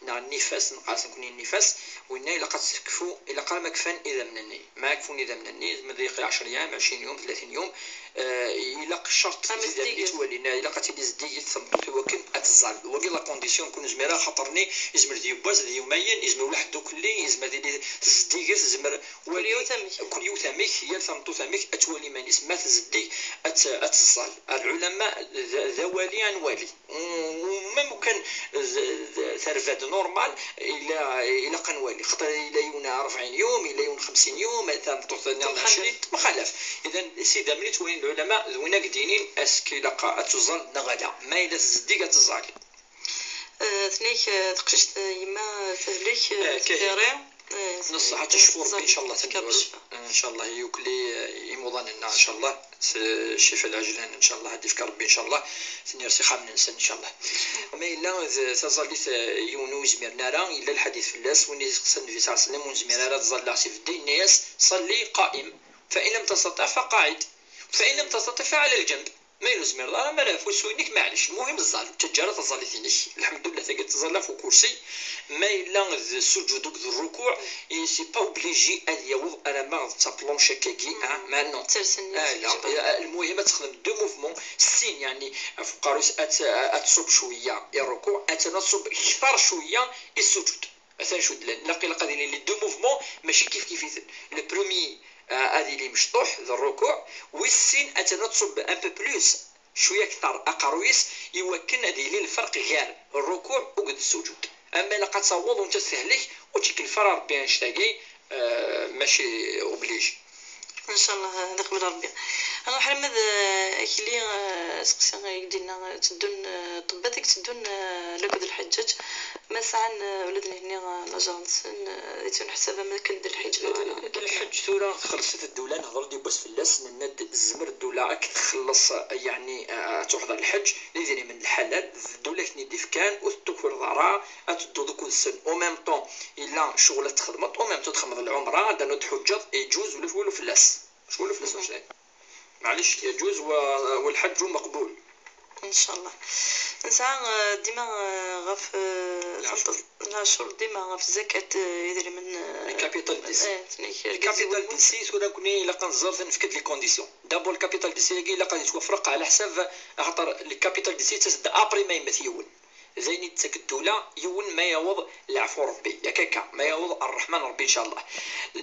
neɣ nnifas, neqqar-as nekkni nnifas, winna ilaq ad tekfu, ilaq arma kfan idammen-nni. Ma kfun idammen-nni, ma d iqi ɛecra yam, ɛecrin yum, tlatin yum, eh, ilaq ccerṭ d idammen i ttwalin, ilaq ad tili zeddiget tmeṭṭut i wakken ad teẓẓal. Wagi la condition, kun nezmir ara, xaṭer-nni yezmer d yiwwas, d yumayen, yezmer ulaḥedd ukelli, yezmer ad tili tezeddiget, tezmer wali, kul yiwet amek, yal tameṭṭut amek ad twali iman-is. Ma tzeddig, ad t-, ad teẓẓal. Lɛulama d, d awali ad nwali. U même ukan d, d, terba-d normal, ila, ilaq ad nwali. Xaṭer ila yiwen rebɛin yum, ila yiwen xemsin yum, tameṭṭut-nni ɛecrin, temxalaf. Idan, s idammen i ttwalin lɛulama, d win ad k-d-yinin est-ce que ilaq ad tuẓal neɣ ala. Ma yella tzeddig, ad teẓẓal. Eh, tenna-k, eh, teqcict, eh, yemma, eh, tehlek, eh, eh, kahin. Tediri. Neṣṣaḥ, ad tecfu Rebbi, ncallah, ad tekker tedwel. Ncallah, yukli, eh, imuḍan-nneɣ, ncallah, s ccfa lɛejlan, ncallah, ad d-ifk Rebbi, ncallah, tenir s ixxamen-nsen, ncallah. Ma yella d taẓallit, eh, yiwen ur izmiren ara, yella lḥadit fell-as, win i yeqsen Nnbi ṣalla Llahu ɛalayhi wa sallam, ur nezmir ara ad ẓalleɣ s ibeddi, yenna-yas, صلي قائم، فإن لم تستطع فقاعد، فإن لم تستطع فعلى الجنب. Ma yella ur tezmireḍ ara, ma ɣef usu-inek, maɛlic. Lmuhim, ẓẓal, ur ttaǧǧa ara taẓallit-inek. Lḥemdullah, tagi tettẓalla ɣef ukursi. Ma yella d ssuǧud akked rrukuɛ, i, c'est pas obligé ad yaweḍ alamma d taplanche akkagi, ah, ma non. Ttersen. Ah, la. Lmuhim, ad texdem deux mouvements, sin, yeɛni, ɣef uqerru-s, ad t-, ad tṣubb cwiya i rrukuɛ, ad t-, ad tṣubb kter cwiya i ssuǧud. Atan acu d-llan. Ilaq, ilaq ad ilin les deux mouvements, mačči kif kif-iten. Le premier, euh, ad yili mecṭuḥ d rrukuɛ, wis sin ad tana tṣubb un peu plus, cwiya akter aqerruy-is, iwakken ad yili lferq gar rrukuɛ akked ssuǧud. Ama ilaq ad taweḍ u netta tehlek, ur tt-ikellef ara Rebbi annect-agi, euh, mačči obligé. Ncallah, ad iqbel Rebbi. Alors, ḥerma d, eh, akli, eh, aseqsi i d-yenna, eh, tteddun, eh, ṭṭebbat i yetteddun, eh, lakked lḥeǧǧaǧ, ma sɛan, eh, ula d nitni, eh, lajer-nsen, eh, ad ittuneḥsab am akken d lḥeǧǧ neɣ ala? Lḥeǧǧ tura txelleṣ-it ddula, nehder-d yiwwas fell-as, nenna-d tezmer ddula ad k-txelleṣ, eh, yeɛni, eh, ad truḥeḍ ɣer lḥeǧǧ, d idrimen n lḥalal, d ddula i k-ten-id-ifkan, ur tettukreḍ ara, ad tedduḍ akked-sen. Au même temps, yella ccɣel ad txedmeḍ, au même temps txedmeḍ lɛumra, ad d-tḥuǧǧeḍ, yeǧǧuz, ulac walu fell-as. Ulac walu fell-as, ulac. Maɛlic, yeǧuz wa, wa lḥeǧǧ meqbul. Ncallah. Nesɛa, eh, dima, eh, ɣef, eh, leɛcur. Leɛcur dima ɣef zzakat, eh, idrimen, eh, le capital d'essai. Eh, le capital d'essai, tura nekkni ilaq ad nẓer, ad nefk-d les conditions. D'abord, le capital d'essai-agi ilaq ad yettwafreq ɛla ḥsab, axaṭer le capital d'essai yettas-d après ma yemmet yiwen. D ayen i d-tettak ddula, yiwen ma yaweḍ leɛfu n Rebbi, yak akka, ma yaweḍ ṛṛeḥma n Rebbi, ncallah.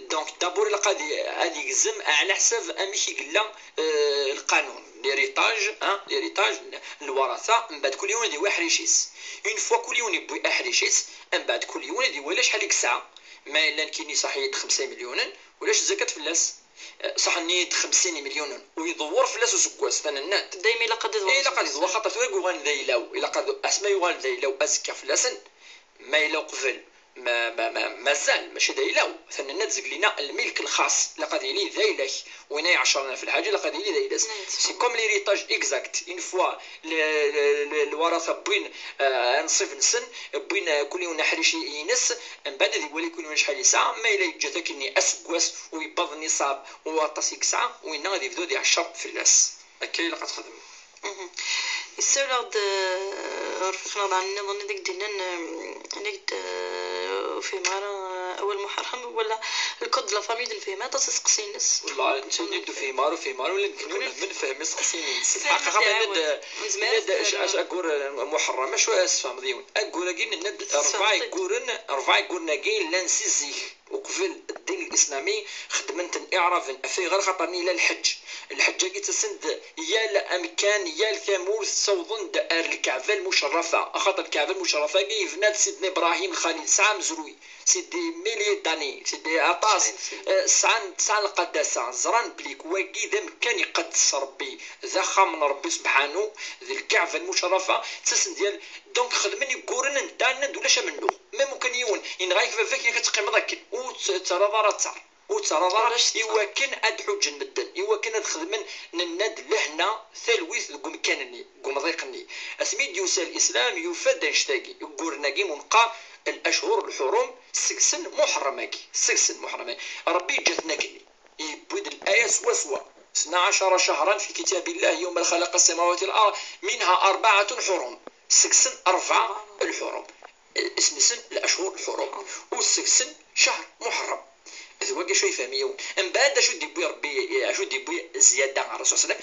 Donc, d'abord, ilaq ad, ad yegzem ɛla ḥsab amek i yella, euh, lqanun, l'héritage, hein, l'héritage n, n lwaratha, mbeɛd kul yiwen ad yewwi aḥric-is. Une fois kul yiwen yewwi aḥric-is, mbeɛd kul yiwen ad iwali acḥal i yesɛa. Ma yella nekkini ṣaḥi-yi-d xemsa imelyunen, ulac zzakat fell-as. Eh, ṣaḥ-nni-yi-d xemsin imelyunen, u iḍewwer fell-as useggas, tanennant. Daymi ilaq ad iḍewwer. Eh, ilaq ad iḍewwer, xaṭer tura i yuɣalen d ayla-w. Ilaq ad, asma yuɣal d ayla-w, azekka fell-asen, Ma yella uqbel, ma, ma, ma, mazal, mačči d ayla-w. Atan nenna-d zeglina lmilk lxaṣ, ilaq ad yili d ayla-k. Win ay iɛecṛen ɣef lḥaǧa, ilaq ad yili d ayla-s. C'est comme l'héritage exact. Une fois le, le, le, lwarata wwin, euh, anṣib-nsen, wwin, euh, kul yiwen aḥric i-, ines, mbeɛd ad iwali kul yiwen acḥal yesɛa, ma yella yeǧǧa-t akkenni aseggas u yewweḍ niṣab u aṭas i yesɛa, winna ad yebdu ad iɛecceṛ fell-as. Akka i ilaq ad txedmem. Mhm. Yessawel-aɣ-d, eh, rfiq-nneɣ daɣen nniḍen i d ak-d-yennan, eh, ini-ak-d, eh, ur fhimeɣ ara, eh, awal Muḥerrem wala le code de la famille, ur t-nefhim ara, aṭas iseqsiyen-ines. Wallah, netta yenna-d ur fhimeɣ ara, ur fhimeɣ ara, ula d nekni ur nefhim iseqsiyen-ines. Lḥaqiqa, yenna-d, yenna-d acu, acu, aggur, eh, Muḥerrem, acu ara tesfehmeḍ yiwen? Aggur-agi, nenna-d, rebɛa igguren, rebɛa igguren-agi llan si zik. Uqbel ddin lislami, xedmen-ten iɛraben. Ɣef ayɣer? Axaṭer yella lḥeǧǧ. Lḥeǧǧ-agi ttasen-d yal amkan, yal tamurt, ssawḍen-d ar Lkaɛba Lmucerrafa. Axaṭer Lkaɛba Lmucerrafa-agi yebna-d Sidna Ibrahim Lxalil, tesɛa amezruy. C'est des milliers d'années, c'est des aṭas. Eh, sɛan, sɛan lqaddasa. Ẓran belli wagi d amkan iqaddes Ṛebbi, d axxam n Ṛebbi subḥanu, d Lkaɛba Lmucerrafa, ttasen-d yal Donc xedmen igguren n ddan d ulac amennuɣ. Même ukan yiwen yenɣa-yak baba-k, yak ad teqqimeḍ akken. Ur tt-, terraḍ ara ttar. Ur terraḍ ara iwakken ad ḥuǧǧen medden, iwakken ad xedmen, nenna-d, lehna, talwit deg umkan-nni, deg umḍiq-nni. Asmi d-yusa lislam, yufa-d annect-agi, igguren-agi mu neqqar al-ashhur al-hurum, seg-sen Muḥerrem-agi, seg-sen Muḥerrem-agi. Ṛebbi yeǧǧa-ten akkenni. Yewwi-d laya swaswa. اثنا عشر شهرا في كتاب الله يوم خلق السماوات والأرض منها أربعة حرم. Seg-sen rebɛa lḥurum. Isem-nsen lashhur lḥurum. U seg-sen cahr Muḥerrem. D wagi acu yefhem yiwen. Mbeɛd acu d-yewwi Rebbi, acu d-yewwi zzyada ɣer Rasul sallam?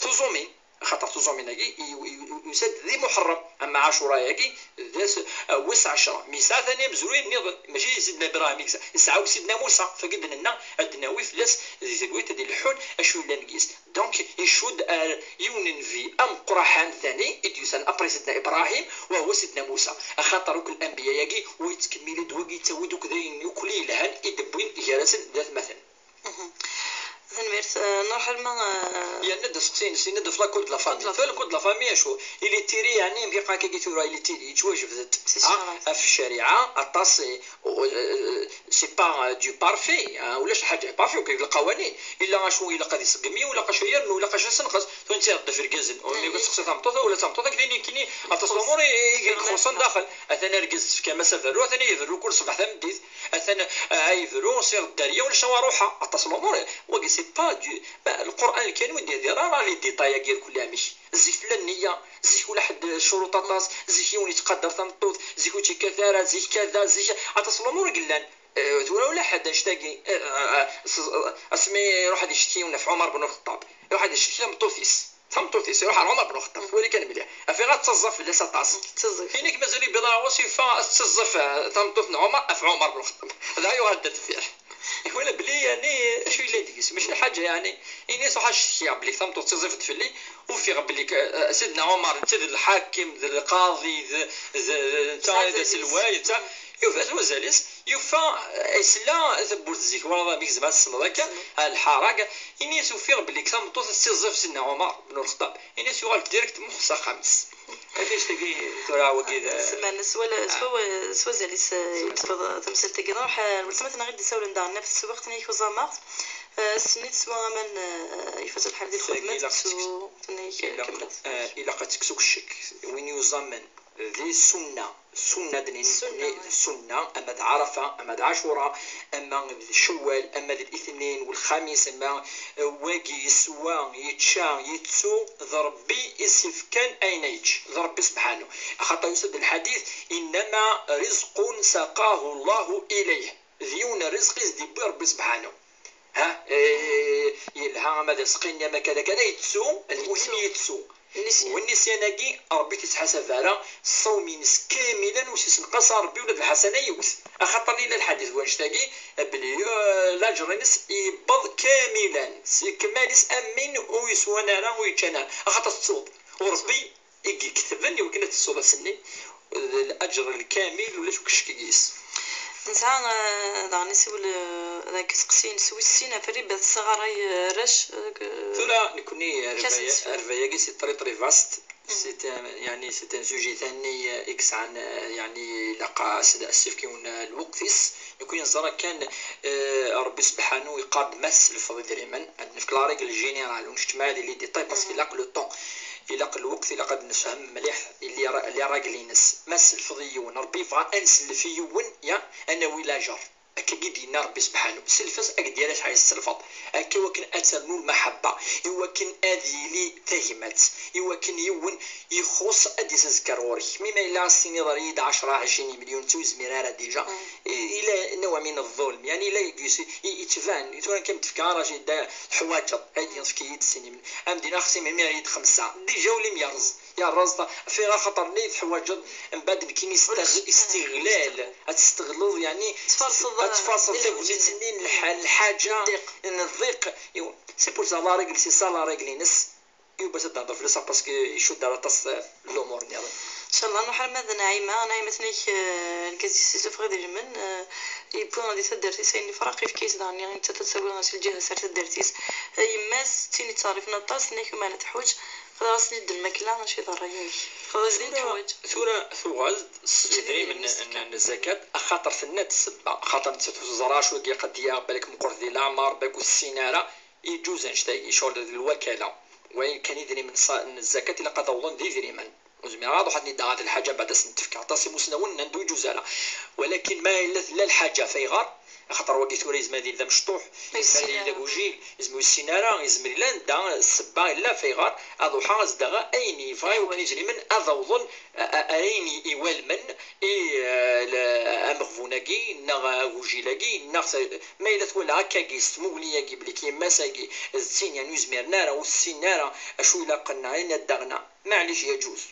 Tuẓumin. Axaṭer tuẓumin-agi i-, i-, i-, yusa-d di Muḥerrem, ama Ɛacura-agi d ass, uh, wis ɛecṛa. Mi yesɛa tani amezruy nniḍen, mačči d Sidna Ibrahim i yesɛa, yesɛa akk Sidna Musa, fagi d-nenna ad d-nawi fell-as di telwit ad ileḥḥun acu yellan deg-s. Donc, icudd ar yiwen nnbi ameqqraḥan tani i d-yusan après Sidna Ibrahim, wa huwa Sidna Musa. Axaṭer akk lanbiya-agi, wa yettkemmil-d, wagi yettawi-d akk d ayen akk yelhan i d-wwin gar-asen d atmaten. Mhm. Tanemmirt. Eh, nruḥ alma, eh, yerna-d aseqsi-ines, yenna-d ɣef la code de la famille. Tura la code de la famille acu? Il est tiré, yeɛni, amek i qqaren akka tura, il est tiré, yettwajbed-d. Ah, ɣef ccariɛa, aṭas, eh, oh, eh, c'est pas, eh, du parfait, hein, ulac lḥaǧa parfait, ok, lqawanin. Illa acu ilaq ad iṣeggem, illa acu yernu, illa acu ad senqes. Tura netta iɣeddef irgazen. Ur mi teqsi tameṭṭut, ula d tameṭṭut, akken i nekkini, aṭas n umur i, i, i ixuṣṣen daxel. Atan argaz tefkam-as aberru, atan iberru kul ṣṣbeḥ tameddit. Atan, ah, ay bru, siɣ dderya, ulac awa ruḥeɣ, aṭas n umur, wagi c'est pas du, ma, Lqur'an Lkarim ur d-ihdir ara les détails-agi irkelli amek. Zik tella nniya, zik ula ḥedd ccuruṭ aṭas, zik yiwen yettqadar tameṭṭut, zik ur tt-yekkat ara, zik kada, zik, aṭas n umur i yellan. Eh, tura ula ḥedd annect-agi, eh, eh, eh, s-, eh, asmi iruḥ ad icetki yiwen ɣef Ɛumar ben Lxeṭṭab, iruḥ ad icetki tameṭṭut-is. Tameṭṭut-is, iruḥ ar Ɛumar ben Lxeṭṭab, wali kan mliḥ. Ɣef iɣer tettaẓẓaf fell-as aṭas. Tettaẓẓaf. Ini-k mazal yewwiḍ aɣawas, yufa ad tettaẓẓaf, eh, tameṭṭut n Ɛumar ɣef Ɛumar ben Lxeṭṭab. Dɣa yuɣal-d ar deffir. Iwala belli, yeɛni, acu yella deg-s? Mačči lḥaǧa, yeɛni. Ini-as ruḥ ad cetkiɣ belli tameṭṭut ttiẓẓifet fell-i, ufiɣ belli k-, eh, Sidna Ɛumar, netta d lḥakim, d lqaḍi, d, d, d, netta d aselway, netta. Yufa-t wazal-is, yufa, eh, yesla tawwurt zik, wala amek zemreɣ ad tessneḍ akka, ah, lḥara akka. Ini-as ufiɣ belli tameṭṭut tettiẓẓif Sidna Ɛumar ben Lxeṭṭab. Ini-as yuɣal direct muxeṣ axxam-is. Acu-tt tagi tura wagi d semman s wala-, s wawa-, s wazal-is, eh, yeṭṭef tamsalt-agi. Nruḥ, eh, ar weltma-tneɣ i d-isawlen daɣen ɣef teswiqt-nni ikuẓamaɣ. Eh, ass-nni teswa aman, eh, ifat lḥal di lxedma, ilaq tettu, tenna-k, ilaq, kemmlet. Eh, ilaq ad tekkes akk ccek. Win yuẓamen di ssunna, ssunna d-nini, ssunna, d ssunna, ama d Ɛarafa, ama d Ɛacura, ama d Cewwal, ama d Litnin, u Lxamis, ama, eh, wagi yeswa, yečča, yettu, d Ṛebbi i s-ifkan ayen ad yečč, d Ṛebbi sebḥanu. Axaṭer yusa-d lḥadit, إنما رزق ساقه الله إليه. D yiwen n rrizq i s-d-yewwi Ṛebbi sebḥanu. Ha, eh, yelha ama d aseqqi-nni ama kada kada, yettu, lmuhim yettu. Nnisyan. U nnisyan-agi, Ṛebbi ur t-ittḥasab ara, ṣṣawm-ines kamilan ur s-isenqas ara Ṛebbi ula d lḥasana yiwet. Axaṭer yella lḥadit n wannect-agi, belli, eh, laǧer-ines yewweḍ kamilan, s ikmal-is am win ur yeswan ara, ur yeččan ara. Axaṭer tettuḍ. U Ṛebbi i iketben i wakken ad tettuḍ ass-nni, d laǧer lkamil, ulac akk ccek deg-s. Nesɛa, eh, daɣen asiwel, eh, deg iseqsiyen s wis sin, ɣef rriba tessaɣaray, eh, arrac, eh, deg, eh, tura, nekkni, rrba-, rrba-agi, c'est très, très vaste. C'est un, يعني, c'est un sujet ثاني، آه، i yesɛan, آه، يعني، ilaq ad s-, ad s-yefk yiwen, آه، lweqt-is. Nekni neẓra kan, آه، Ṛebbi subḥanu yeqqar-d ma tesselfeḍ idrimen. Ad nefk la règle générale, ur neččem ara di les détails, parce que ilaq le temps, ilaq lweqt, ilaq ad nefhem mliḥ les ra-, les règles-ines. Ma tesselfeḍ i yiwen, Ṛebbi yebɣa ad nsellef i yiwen, ya, ad nawi lajer. Akka i d-yenna Ṛebbi subḥanu, self-as, ad k-d-yerr acḥal i tesselfeḍ. Akka i wakken ad ternu lmaḥebba, i wakken ad yili tagmat, i wakken yiwen ixuṣ ad d-yas azekka ar ɣur-k. Mi ma yella ad s-tiniḍ err-iyi-d ɛecṛa, ɛecrin melyun, ur yezmir ara déjà. Mm. I-, yella نوع من الظلم. Yani, yella yis-, i-, yettban, tura kan d-fkeɣ ara jida, teḥwaǧeḍ, ad d-yefk-iyi-d sin melyun. Am din, axsi melmi ara yi-d xemsa. Déjà ul-im yerreẓ. Yerreẓ, fiɣ axaṭer nni teḥwaǧeḍ, mbaɛd nekkini yesteɣ-, istiɣlal, ad testeɣleḍ, yani, ad tfarseḍ, ad tfarseḍ tagnit-nni n lḥ-, n lḥaǧa, n ldiq. C'est pour ça la règle, c'est ça la règle-ines. Yuba ad d-nehḍer fell-as, parce que icudd ar aṭas, eh, n lumuṛ nniḍen. Inchallah, nruḥ arma d Naɛima. Naɛima, tenna-k, eh, lgaz-is yessuffeɣ idrimen, eh, yewwi di taddart-is ayen ifraq, yefka-yas daɣen, nettat ad tawi si lǧiha ar taddart-is. Eh, yemma-s d tin yettṣerrifen aṭas, tenna-k, meɛna teḥwaǧ, xedɛeɣ-as-ten-id d lmakla, acu i d ṛṛay-inek? Xedɛeɣ-as-ten-id teḥwaǧ. Tura tuɣal-d s idrimen n, n zzakat, axaṭer tenna-d ssebba, axaṭer nettat ur teẓra acu i qed yaɣ, balak meqqret di leɛmer, balak ur tessin ara, iǧuz annect-agi, ccɣel d lwakala. Wayen kan idrimen n ṣa-, n zzakat ilaq ad awḍen d idrimen. Ur zmireɣ ad ruḥeɣ ad ten-id-aɣeɣ d lḥaǧa mbeɛd ad sen-t-fkeɣ. Aṭas imusnawen nnan-d ur iǧuz ara. Walakin ma yella tella lḥaǧa, af ayɣer? Axaṭer wagi tura yezmer ad yili d amecṭuḥ, yezmer ad yili d agujil, yezmer ur yessin ara, yezmer yella anda ssebba yella af ayɣer ad ruḥeɣ ad s-d-aɣeɣ ayen yebɣa i wakken idrimen ad awḍen a, a, a ayen i, iwalmen i, eh, le, ameɣbun-agi, neɣ agujil-agi, neɣ s-, ma yella twala akkagi s tmuɣli-agi, belli yemma-s-agi d tin, yani, ur zmiren ara, ur ssinen ara acu ilaqen, ayen ad d-aɣen, maɛlic, yaǧuz.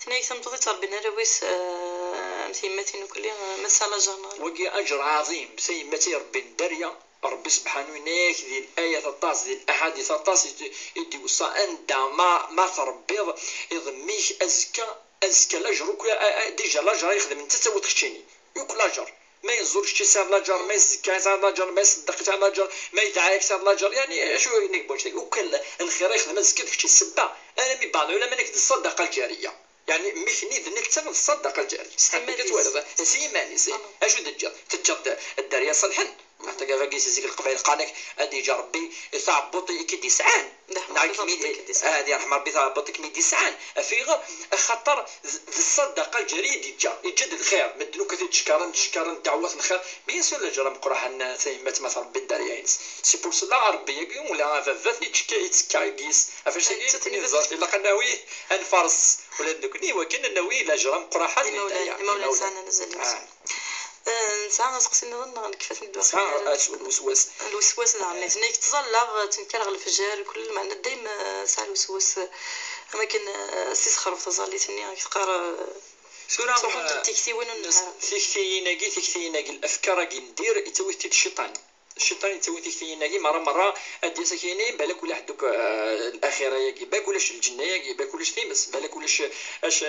Tenna-yak tameṭṭut yettṛebbin arraw-is, eh, am tyemmatin ukli, eh, ma tesɛa lajer neɣ ala. Wagi aǧer ɛaḍim, tayemmat i iṛebbin dderya, Ṛebbi subḥanu yenna-yak di layat aṭas, di laḥadit aṭas i d-, i d-iweṣṣa, anda ma, ma tṛebbiḍ iḍ-im-ik, azekka, azekka lajer akk, a, a, déjà lajer ay ixdem netta ad tawiḍ keččini. Yakk lajer. Ma yeẓẓul kečči tesɛiḍ lajer, ma yezekka tesɛiḍ lajer, ma iṣeddeq tesɛiḍ lajer, ma yedɛa-yak tesɛiḍ lajer. Yani, acu i nek bwaǧ tagi? Akk l-, lxir ay ixdem azekka d kečči ssebba. Armi baɛḍ ulama nek d ṣṣadaqa lǧariya. Yani, mmi-k-nni d netta d ṣṣadaqa lǧariya. S timmad-is. Ḥatta twalaḍ, s yiman-is. Acu d-teǧǧiḍ? Teǧǧiḍ-d dderya ṣelḥen. Ḥatta dagi si zik Leqbayel qqaren-ak ad yeǧǧ Ṛebbi taɛebbuṭ i k-id-yesɛan. Neɣ i kem-id-, ad yerḥem Ṛebbi taɛebbuṭ i kem-id-yesɛan. Af ayɣer? Axaṭer d, d ṣṣadaqa lǧariya i d-yeǧǧa. Yeǧǧa-d lxir. Medden akk ad t-id-cekkaren, cekkaren ddeɛwat n lxir. Bien sûr, laǧer ameqqran, tayemmat ma tṛebbi dderya-ines. C'est pour cela Ṛebbi-agi, ula a baba-t, yettekka, yettekka deg-s. Ɣef wacagi, ilaq ad nawi, ad nfaṛes ula d nekni, i wakken ad nawi laǧer ameqqran n dderya. Imawlan sɛan azal. Ah. Eh, nesɛa aseqsi nniḍen neɣ nekfa-t-id? Nesɛa lweswas. Lweswas daɣen, nitni ttẓallaɣ, ttenkareɣ lefjer, kul lmeɛna dayem, eh, sɛiɣ lweswas, eh, am akken, eh, s-isexreb taẓallit-nni, ak teqqar, eh, tura, ttruḥunt, eh, tiktiwin ur nelḥa ara. Tiktiyin-agi, tiktiyin-agi, lafkar-agi n dir, yettawi-t-id cciṭan. Cciṭan yettawi tiktiyin-agi merra, merra, ad d-yas ak-yini, balak ulac ḥedd akk, eh, laxira-agi, balak ulac lǧenna-agi, balak ulac times, balak ulac, ac-,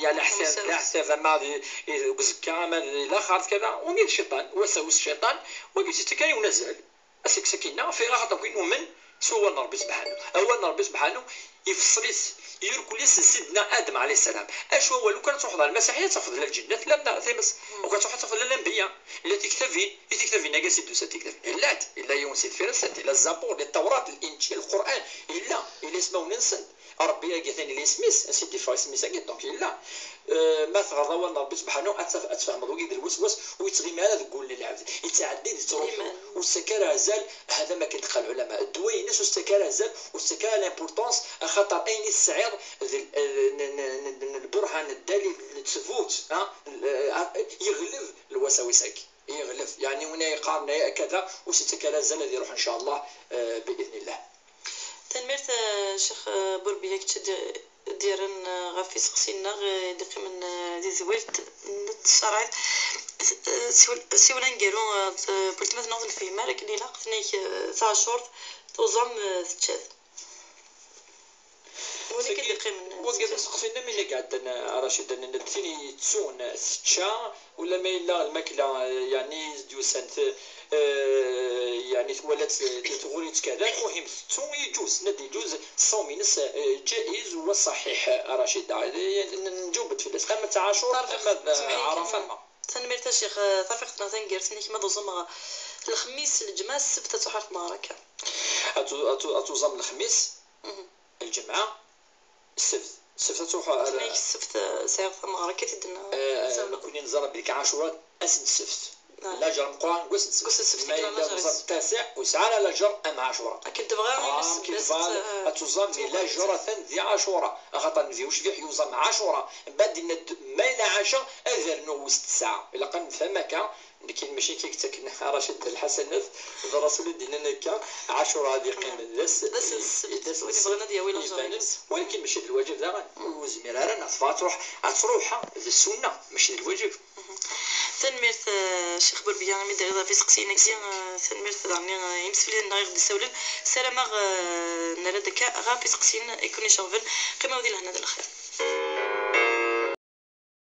ya leḥsab, leḥsab ama di, i, deg uzekka, ama di laxert, kada, wagi d cciṭan, wasawes cciṭan, wagi yettak yiwen azal. Asik sakinna, fiɣ axaṭer win numen s wawal n Ṛebbi subḥanu. Awal n Ṛebbi subḥanu, ifṣel-it, irkel-it s Sidna Adem ɛalayhi ssalam. Acu awal, lukan ad truḥeḍ ar Lmasiḥ, ad tafeḍ la lǧennet, la nnar, times. Lukan ad truḥeḍ ad tafeḍ la lanbiya, la tiktabin, i tiktabin-agi, si d-usa tiktabin. Illant, illa yiwen si deffir-nsent, illa Zzabur, illa Ttawrat, Linǧil, Lqur'an, illa, illa ismawen-nsen. Ṛebbi-agi atan illa isem-is, ansi d-iffeɣ isem-is-agi, donc illa. Eh, ma teɣreḍ awal n Ṛebbi subḥanu, ad taf-, ad tfehmeḍ wagi d lweswas ur yettɣimi ara deg wul n lɛebd. Yettɛeddi di ttruḥu, ur yettak ara azal, hada ma akken d-qqaren lɛulama. Ddwa-ines ur yettak ara azal, ur yettak ara l'importance, axaṭer ayen i tesɛiḍ d l-, eh, n, n, n, n, n lburhan, ddalil, n ttbut, ha? L-, eh, yeɣleb lwasawis-agi. Yeɣleb. Yeɛni win ay yeqqaren ay-, kada, ur s-yettak ara azal ad iruḥ, ncallah, eh, bi idnillah. Tanemmirt, eh, Ccix, eh, Burbiya, kečč i d-, d-yerran, eh, ɣef iseqsi-nneɣ, eh, i d-iqqimen, eh, di tedwilt n tcerɛit. Eh, siwel-, siwel aneggaru, eh, d weltma-tneɣ ur t-nefhim ara akken ilaq, tenna-k, eh, taɛcurt tuẓam, eh, tečča-t. Wagi i d-iqqimen. Wagi d aseqsi-nni mi iɛeddan, a Racid, ad d-tini yettun tečča, ula ma yella lmakla, eh, yeɛni i s-d-yusan t-, eh, yeɛni twala-tt, eh, tɣuri-tt kada, muhim tettu, yeǧuz, nadi yeǧuz, ṣṣawm-ines, eh, ǧaiz wa ṣaḥiḥ, a Racid. Eh, n-, n-, nǧaweb-d fell-as. Ama d Ɛacura, ama d Ɛarafa, ma. Tanemmirt a Ccix, eh, tafiqt-nneɣ taneggarit-nni kemm ad uẓumeɣ lexmis, lǧemɛa, ssebt ad tuḥerteḍ neɣ akka? Ad tu-, ad tu-, ad tuẓam lexmis, lǧemɛa, ssebt. Ssebt ad tuḥ-, ad Nek ssebt, eh, sɛiɣ tameɣra akka i d-nna. Eh, eh, nekkni neẓra belli Ɛacura ass n ssebt. Laǧer meqqran deg wass n ssebt. Deg wass n ssebt i yella laǧer. Ma yella laǧer d ttasiɛ, ur sɛi ara laǧer am Ɛacura. Akken tebɣa i ah, akken tebɣa, eh, ad tuẓam belli laǧer atan di Ɛacura. Axaṭer Nnbi ucbiḥ yuẓam Ɛacura. Mbeɛd yenna-d ma yella Ɛaca, ad rnuɣ wis tesɛa. Ilaq ad nefhem akka, nekkini mačči akka i yettaken a Racid lḥasanat, d Rasul i d-yennan akka, Ɛacura ad yeqqim d ass, d ass n ssebt, d ass n win yebɣan ad yawi laǧer ibanen, walakin mačči d lwaǧeb daɣen. Ur nezmir ara ad teffeɣ ad truḥ, ad truḥ, d ssunna, mačči d lwaǧeb. Tanemmirt, eh, Ccix Burbiya, imi d-terriḍ ɣef iseqsiyen-agi, eh, tanemmirt daɣen i, eh, imsefliden-nneɣ i ɣ-d-issawlen. Ssarameɣ, eh, nerra-d akka ɣef iseqsiyen i ken-iceɣben. Qqimew di lehna d lxir.